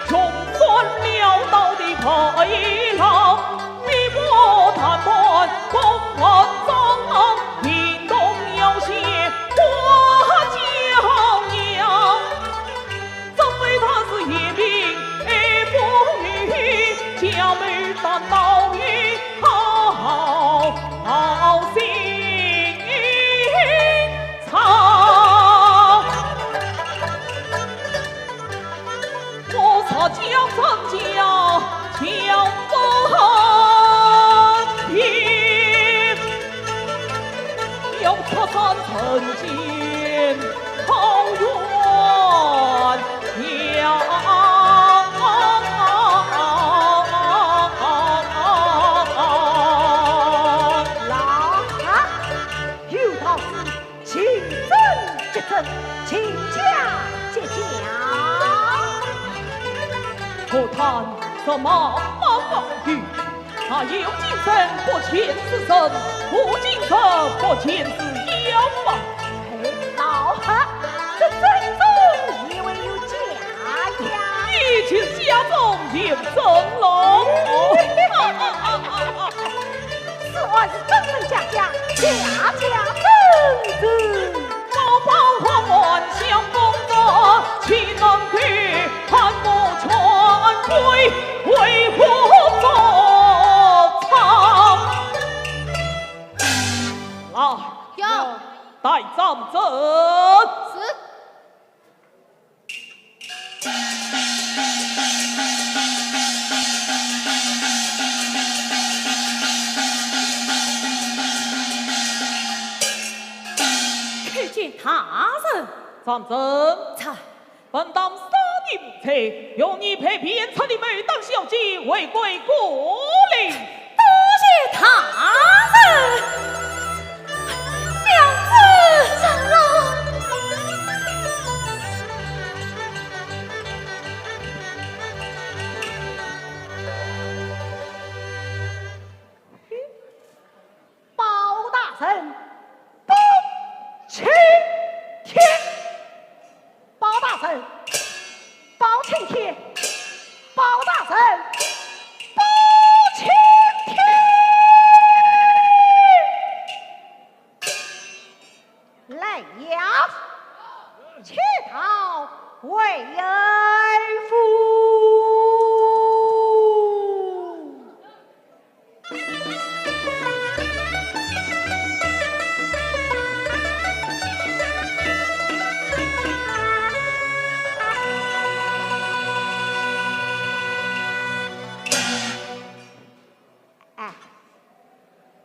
穷酸潦倒的配郎？你我谈判公文章，民同要写花轿娘。 怎奈她是贤明爱妇女，家母担当有好心肠。我若将真假讲分明，请讲，请讲。何谈什么八方语？哪有今生不见之人，无今生不见之妖啊？哎，老汉，这真宗也会有假呀？一切假宗有真喽。 此案是真真假假，假假真真。宝宝花冠香风着，岂能够看我权贵为父作唱？来，有。带张证。是。 参见大人。张证。在。本当杀你无罪，容你配卞出的牡丹小姐回归故里。多谢大人。 娘子。长老。包大人，包青天。包大人，包青天。包大人，包青天。 来呀，且到回府。哎，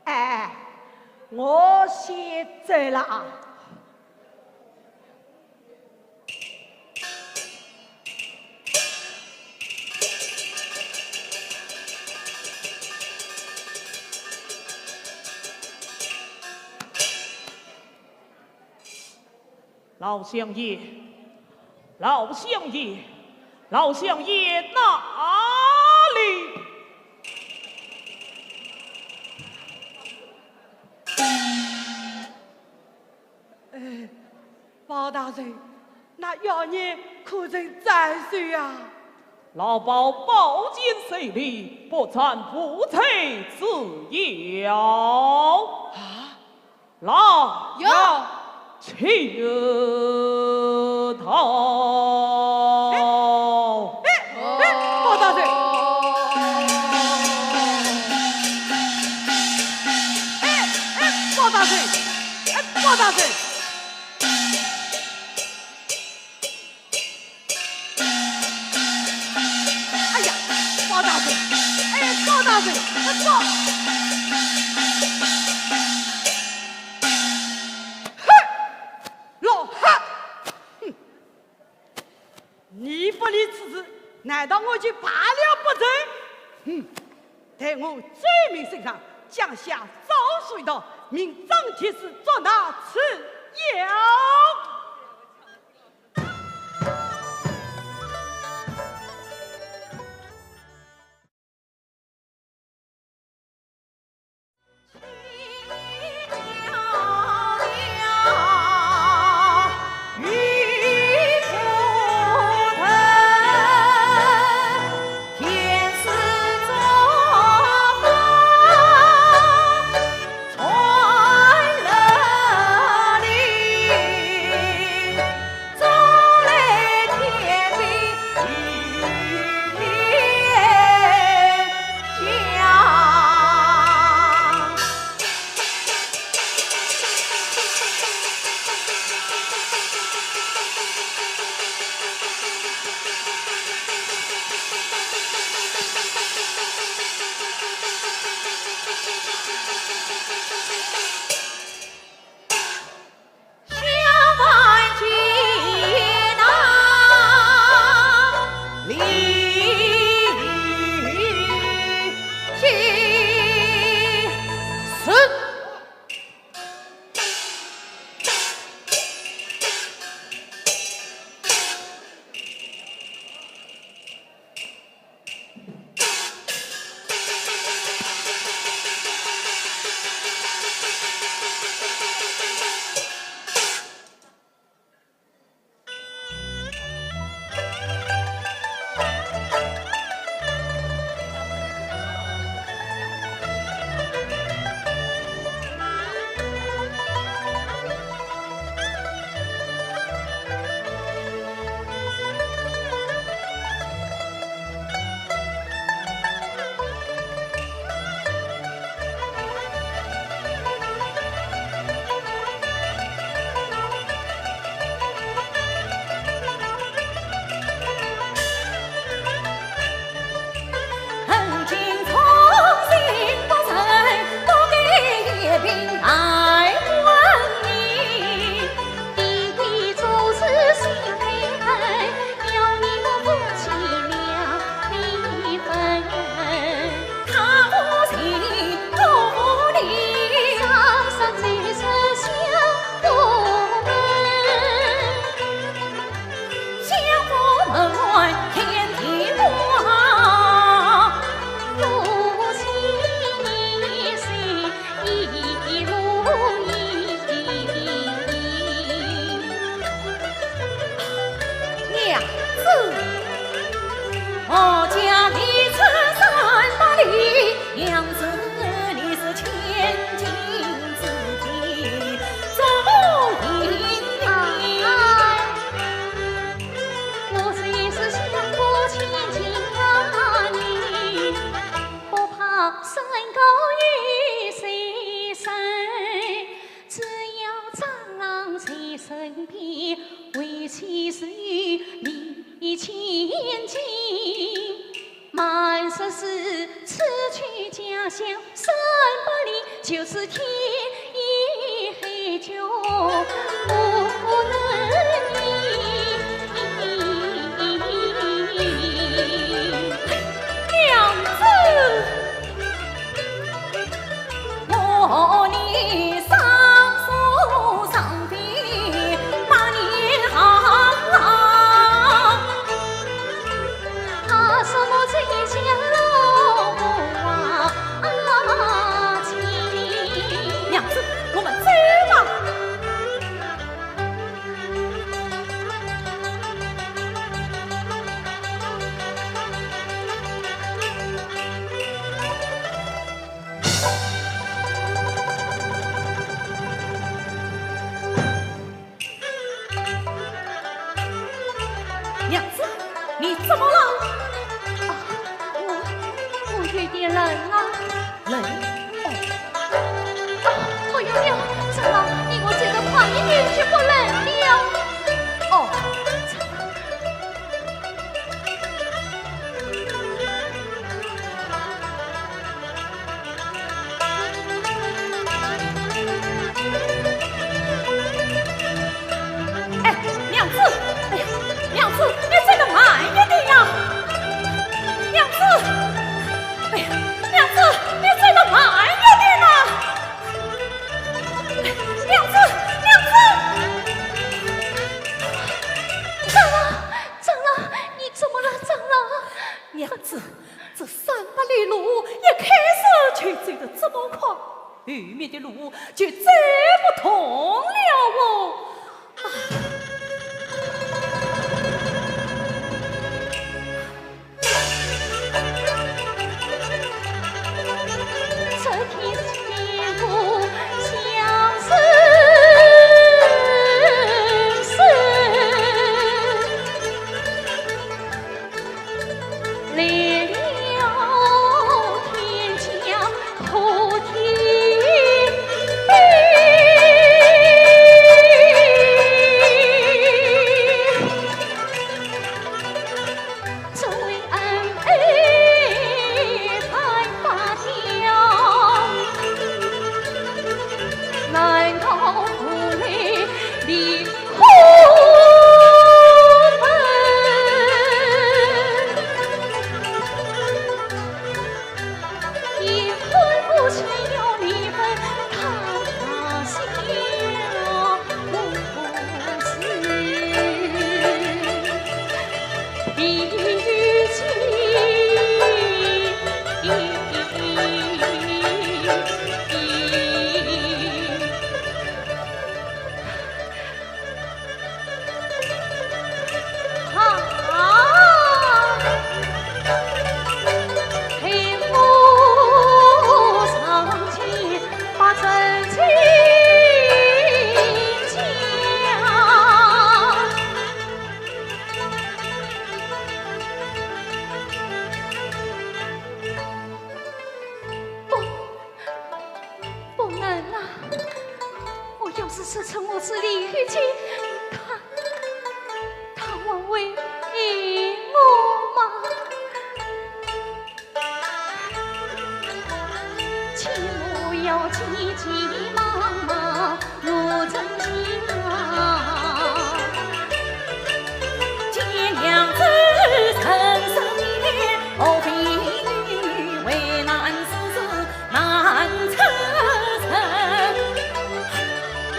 哎，我先走了啊。 老相爷，老相爷，老相爷哪里？哎，包大人，那妖孽可曾斩首呀？老包宝剑手里，不斩无罪之妖。啊？ 来，有。且到。哎，哎，哎，包大人。哎，哎，包大人。哎，包大人。 哎呀，包大人，哎，包大人，哎，包，哼，老汉，哼，你不理此事，难道我就罢了不成？哼，待我奏明圣上，降下诏书一道，命张贴士捉拿此妖。我家离此三百里，娘子你是千金之体，怎么应你？啊，啊。我是一世香火千金啊，你不怕山高与水深，只要丈郎在身边，为妻是与你千金。 满说是此去家乡三百里，就是天涯海角不能离。娘子，我你双宿双飞八年行啊。 啊，什么这一家老夫啊，啊，亲。娘子，我们走吧。 娘子，你怎么了？啊，我，我有点冷啊。冷？哦。啊，不要了，长老，你我走得快一点就不冷了。哦。 哎，娘子，哎呀，娘子，你走得慢一点呀！娘子，哎呀，娘子，你走得慢一点呐！娘子，娘子！长老，长老，你怎么了，长老？娘子， 这三百里路一开始就走得这么快，后面的路就走不动了哦。啊！这天是天公降世事。 来了天降破天兵，这位恩爱白发条，难道不来离 不能啊！我要是说出我是李玉姐，她，她还会爱我吗？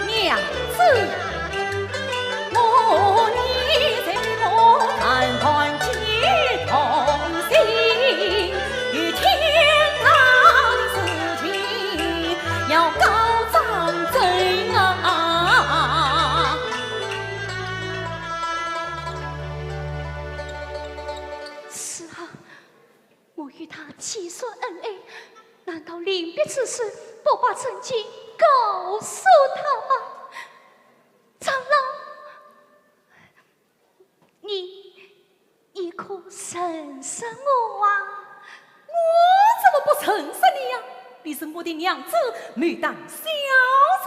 娘子，我你在我谈判皆同心，与天大的事情要告与他既说恩爱，难道临别之时不把真情告诉他吗？长老，你，你可认识我啊？我怎么不认识你呀？你是我的娘子，牡丹小姐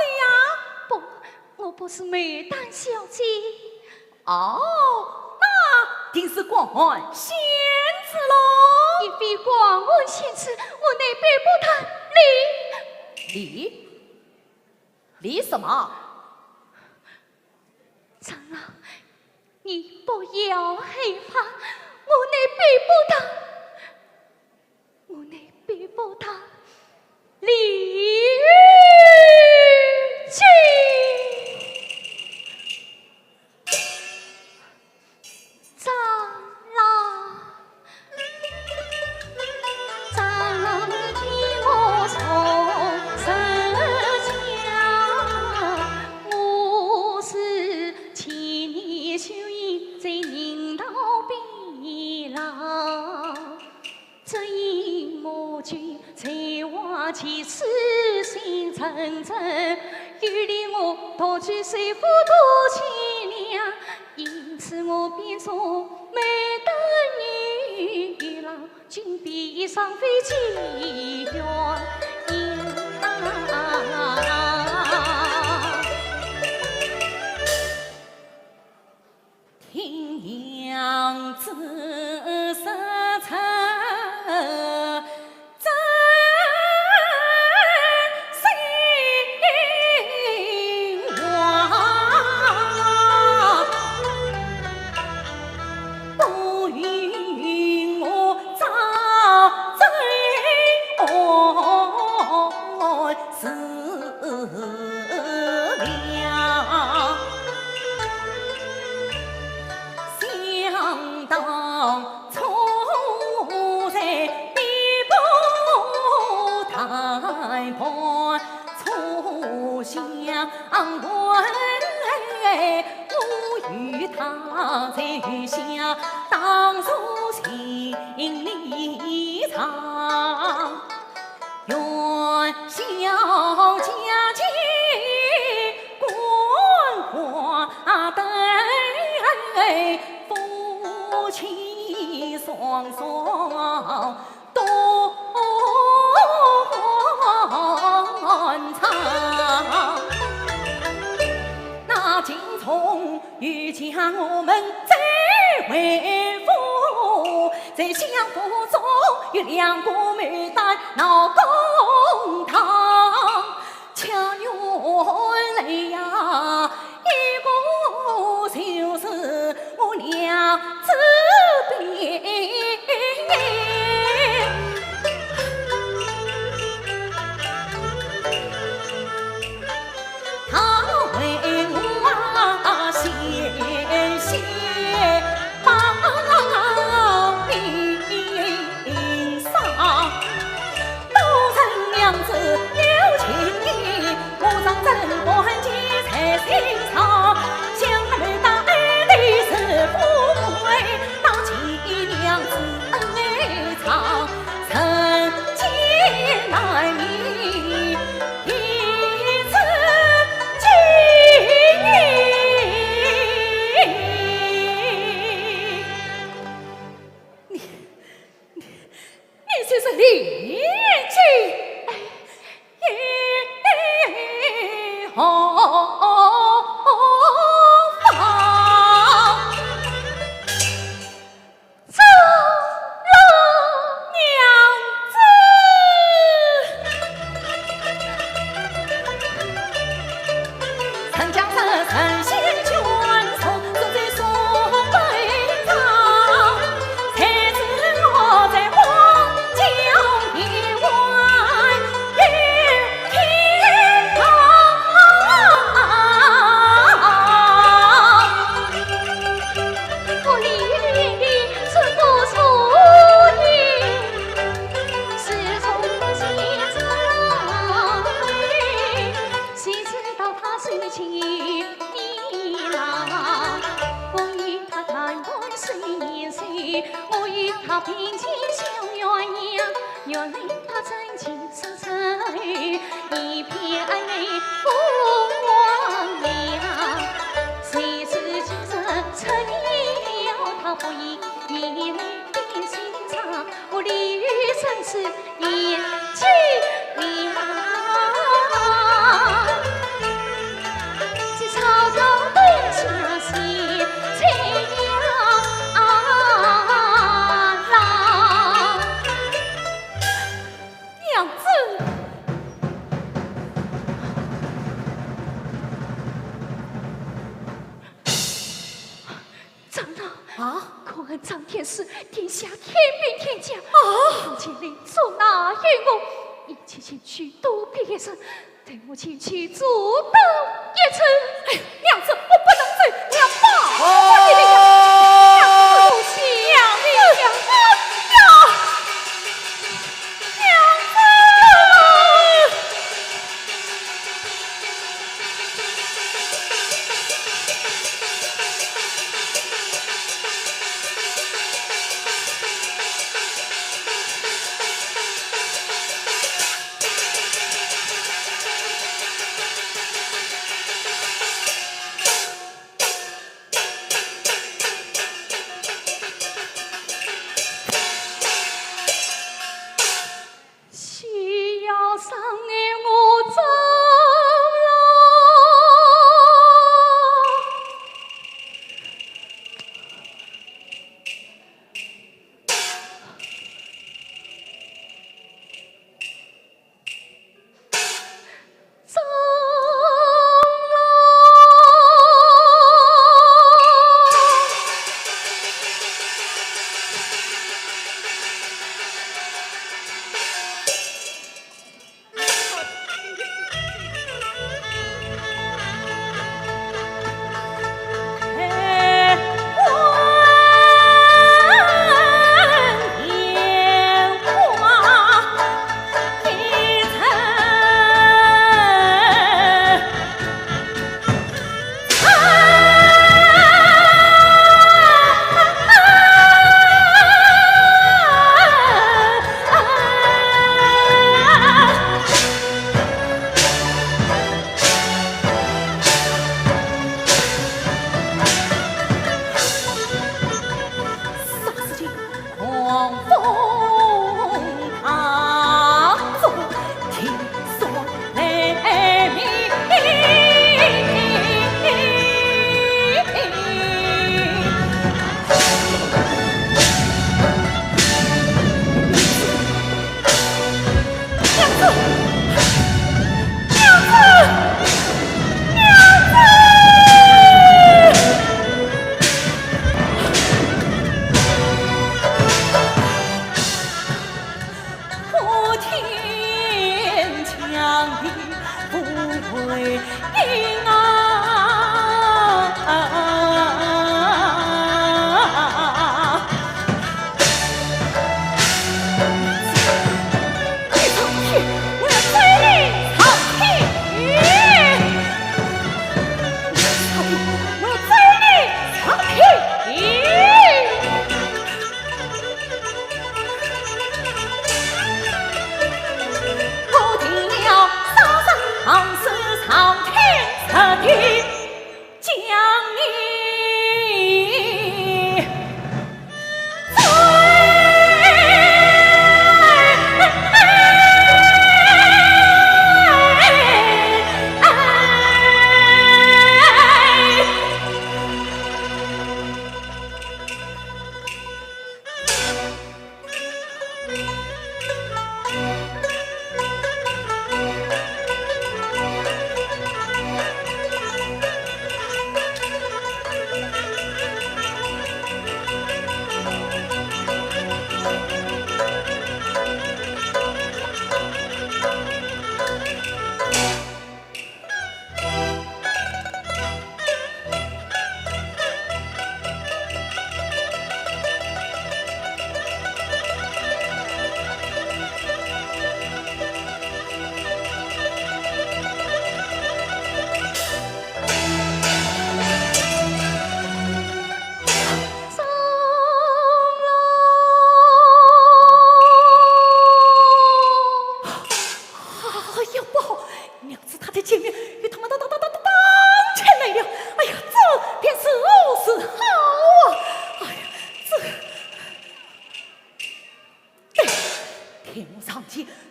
呀。不，我不是牡丹小姐。 哦，那定是关仙子喽。你非关仙子，我乃白布袋李……李……李什么？长老，你不要害怕，我乃白布袋…… 我乃白布袋李玉京。长老，长老，你听我说实情，我是千年修行在人道边浪。 只因母舅才华气，痴心真真，有理我独居在府都贤良，因此我变作牡丹女郎，君别上飞机远。听娘子说出真心话，不允我再争我 思量。想当初在北部谈判初相会，我与她在下当初情理长。 元宵佳节观花灯，夫妻双双断肠。那今从 又将我们再会复，在相府中有两个牡丹闹公堂，恰缘来呀，一个就是我娘子。 他为我险些把命丧，都称娘子有情义，我常珍宝痕迹在心上，想她牡丹爱的是富贵，那见娘子恩爱长，人间难觅。 一字经。你，你，你就是李靖？哎，何方？ 长老娘子。我李煜的眼里真不出影，始终不见长辈。谁知道他是情义郎，我与他谈判是年岁，我与他并肩相援。原来他真情实在，一片爱不忘呀。谁知今日出了他不依，你来变心肠，我理生死也绝了。这草草的消息，谁要啊啦？ 娘子。长老啊，可恨张天师殿下天兵天将啊，不见你捉拿于我，一起前去躲避一阵，待我前去阻挡一阵。哎，娘子，我不能走，我要保护你的娘子。娘子，不行，娘子，娘子呀！ 娘子！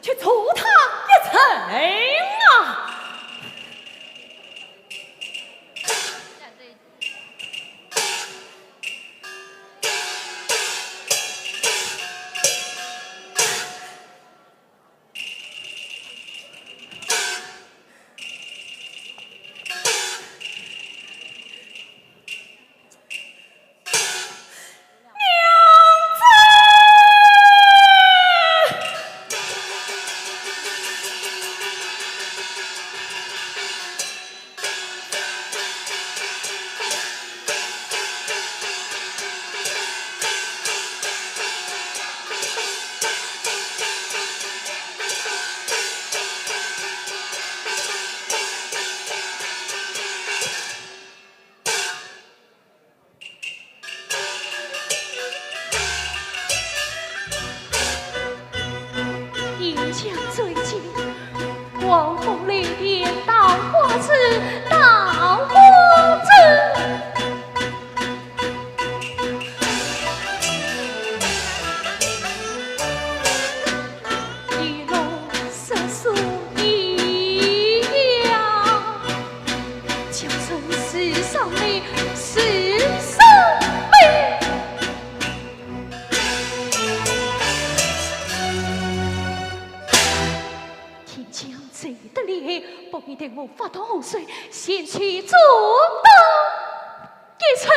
去助他一程啊！沿江最近，狂风雷电，稻花枝，稻花枝。一路瑟缩一样，江水是上美，是上美。 天将降得厉害，不免待我发动洪水，前去阻挡一程。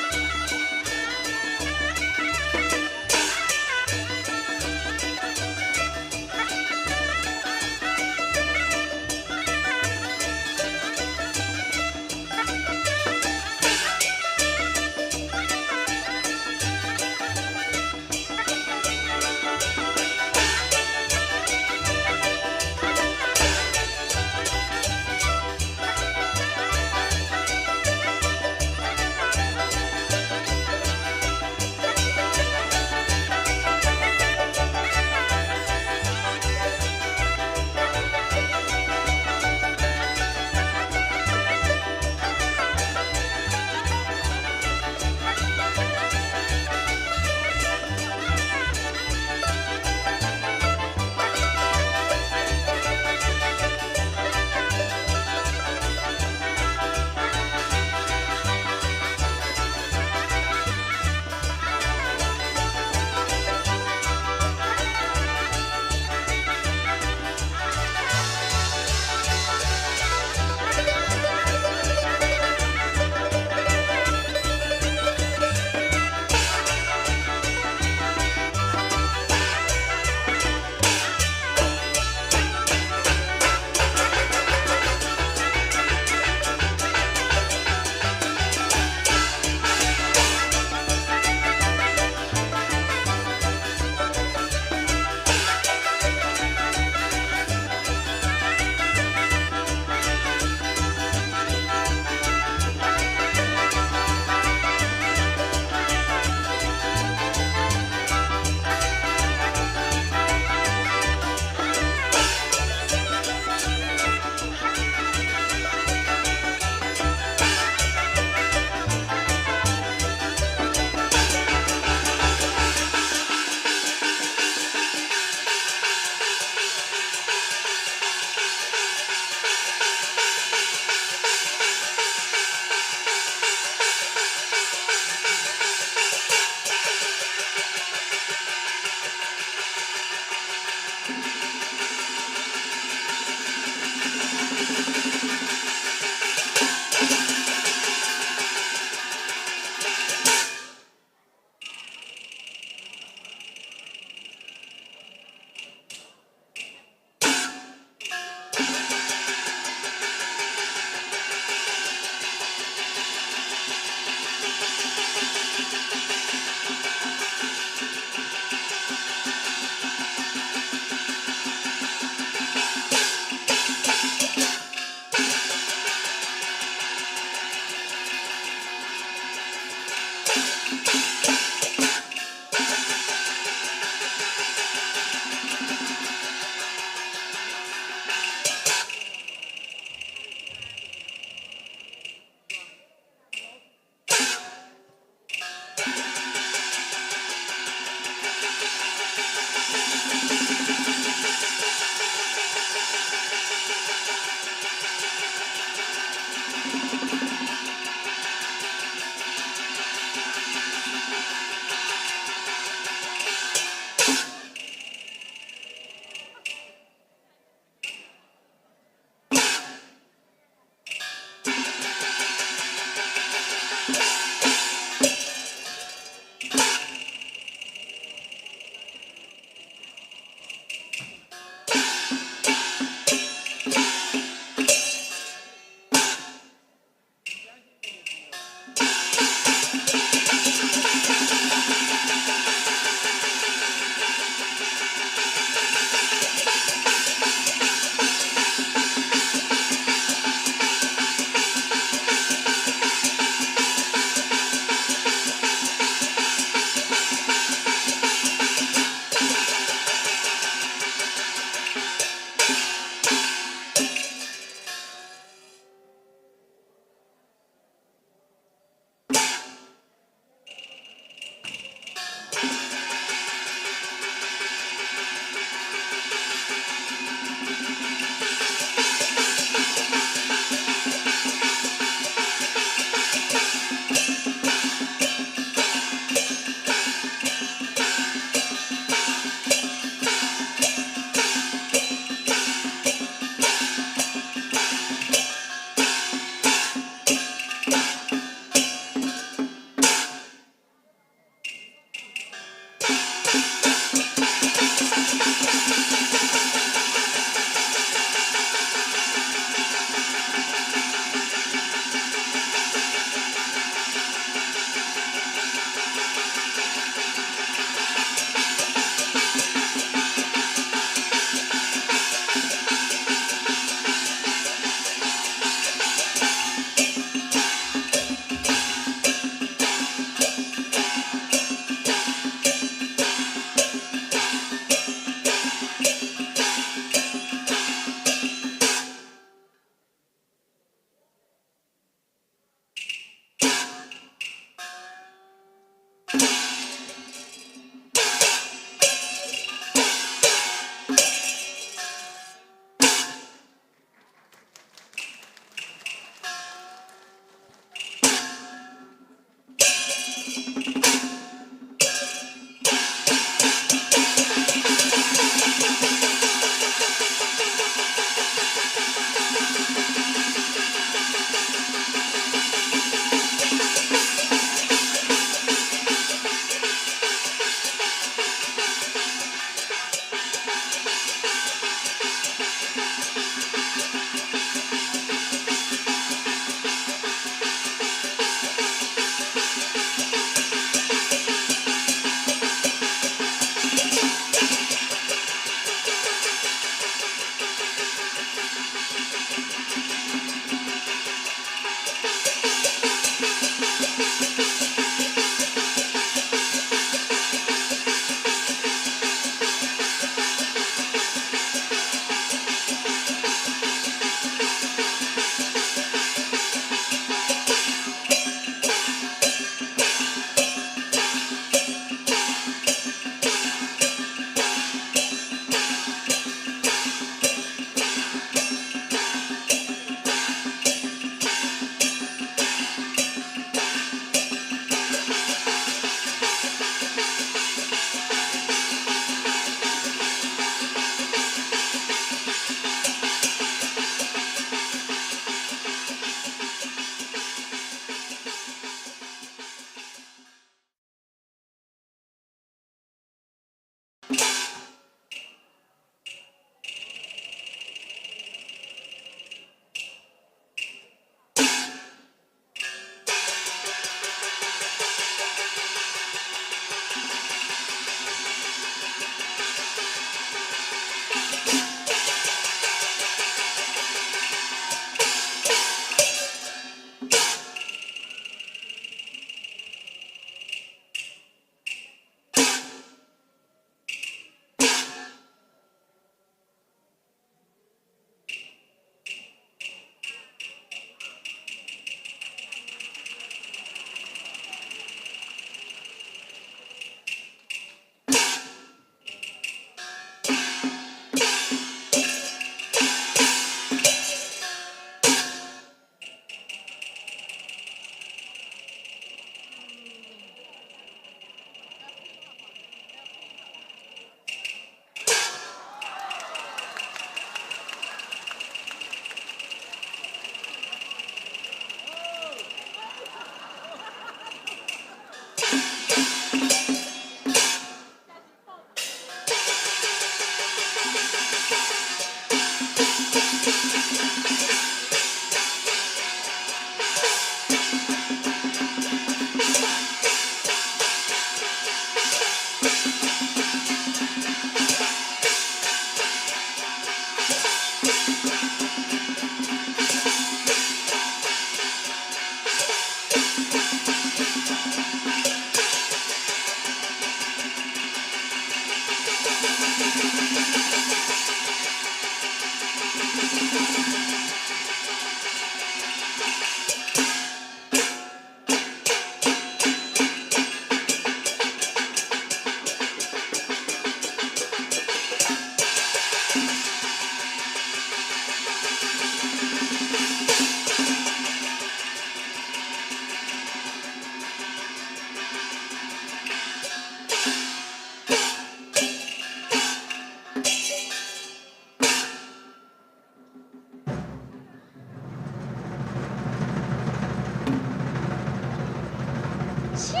相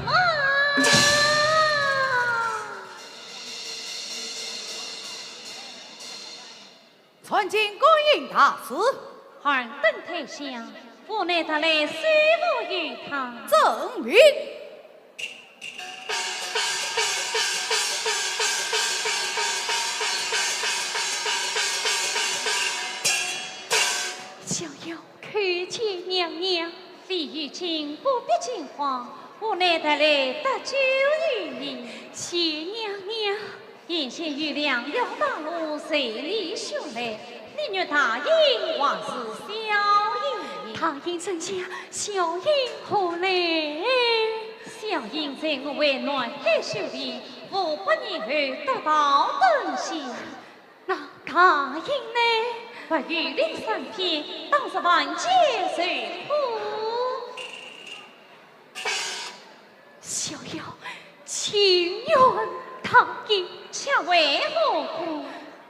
马！参见观音大士。尔等退下，府内特来收服于他。遵命。 小友叩见娘娘。费玉清，不必惊慌，府内特来搭救于你。谢娘娘。 眼前有良药大路，随你寻来，你欲大印还是小印？大印怎讲，小印何来？小印在我为南海修炼，五百年后得道登仙。那大印呢？白玉绫三片，当作凡间受苦。 小友情愿大印。却为何故？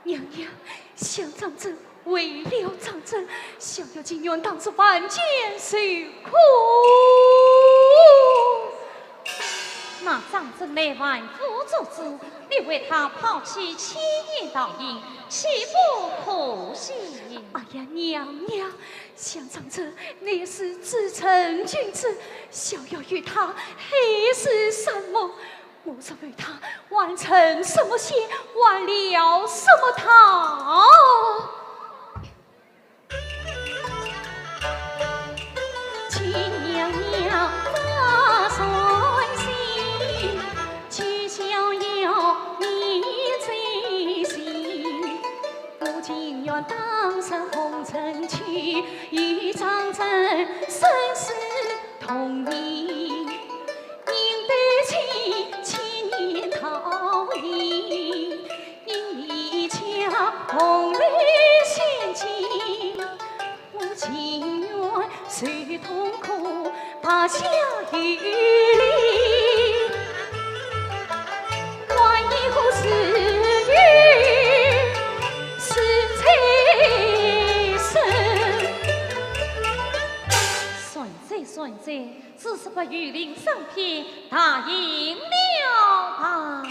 娘娘，想张珍，为了张珍，小友情愿当作凡间受苦。那张珍乃凡夫俗子，你为她抛弃千年道印，岂不可惜？哎呀，娘娘， 想张珍乃是至诚君子，小友与她海誓山盟，我若为她，还成什么仙，还了什么道？算哉算哉，只是白玉绫三片，答应了吧。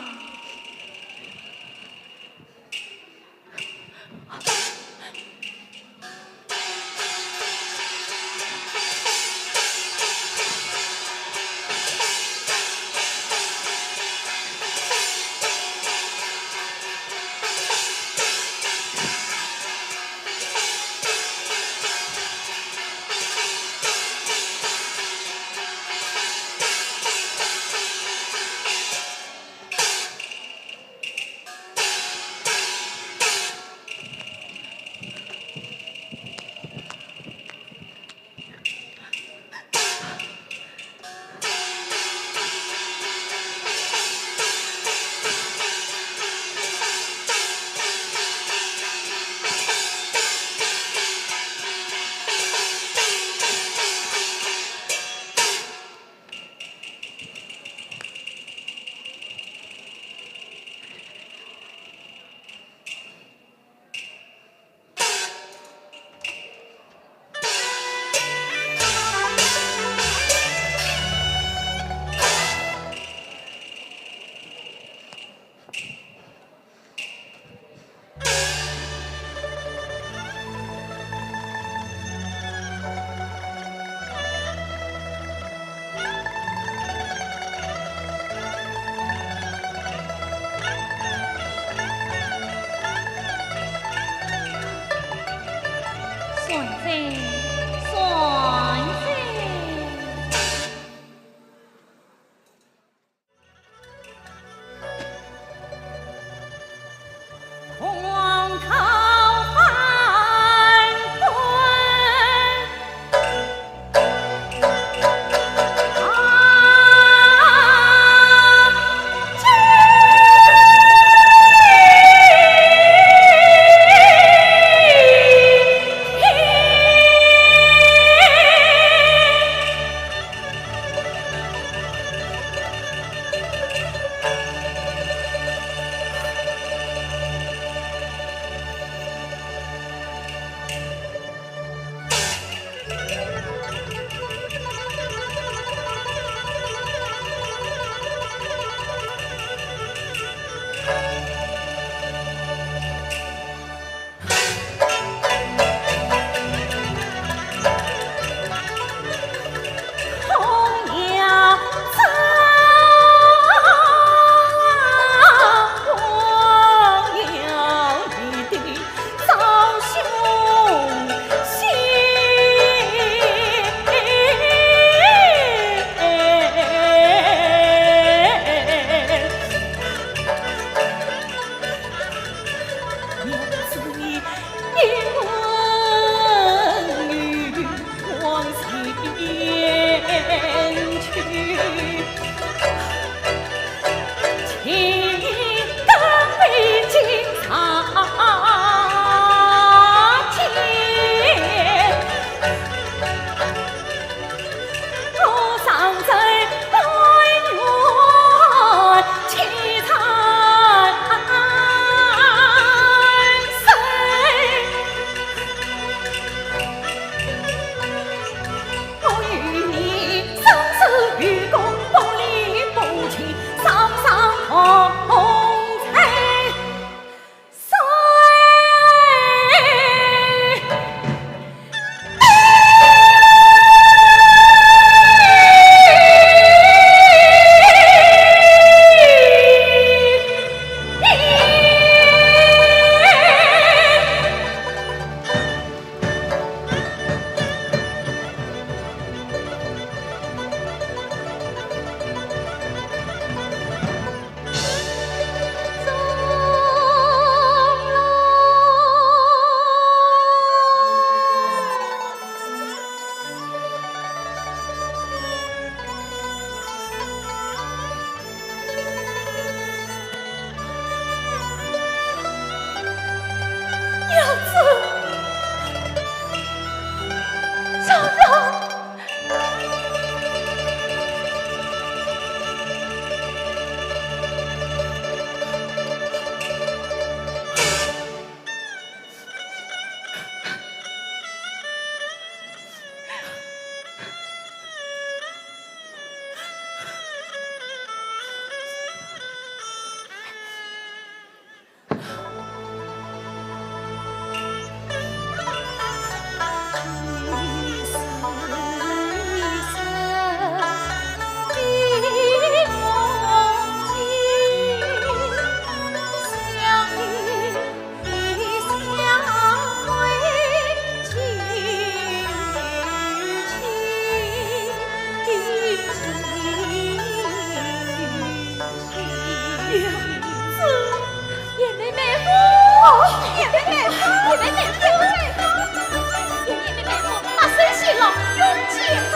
妹妹，妹妹，妹妹，妹妹，我八岁去了，有见过。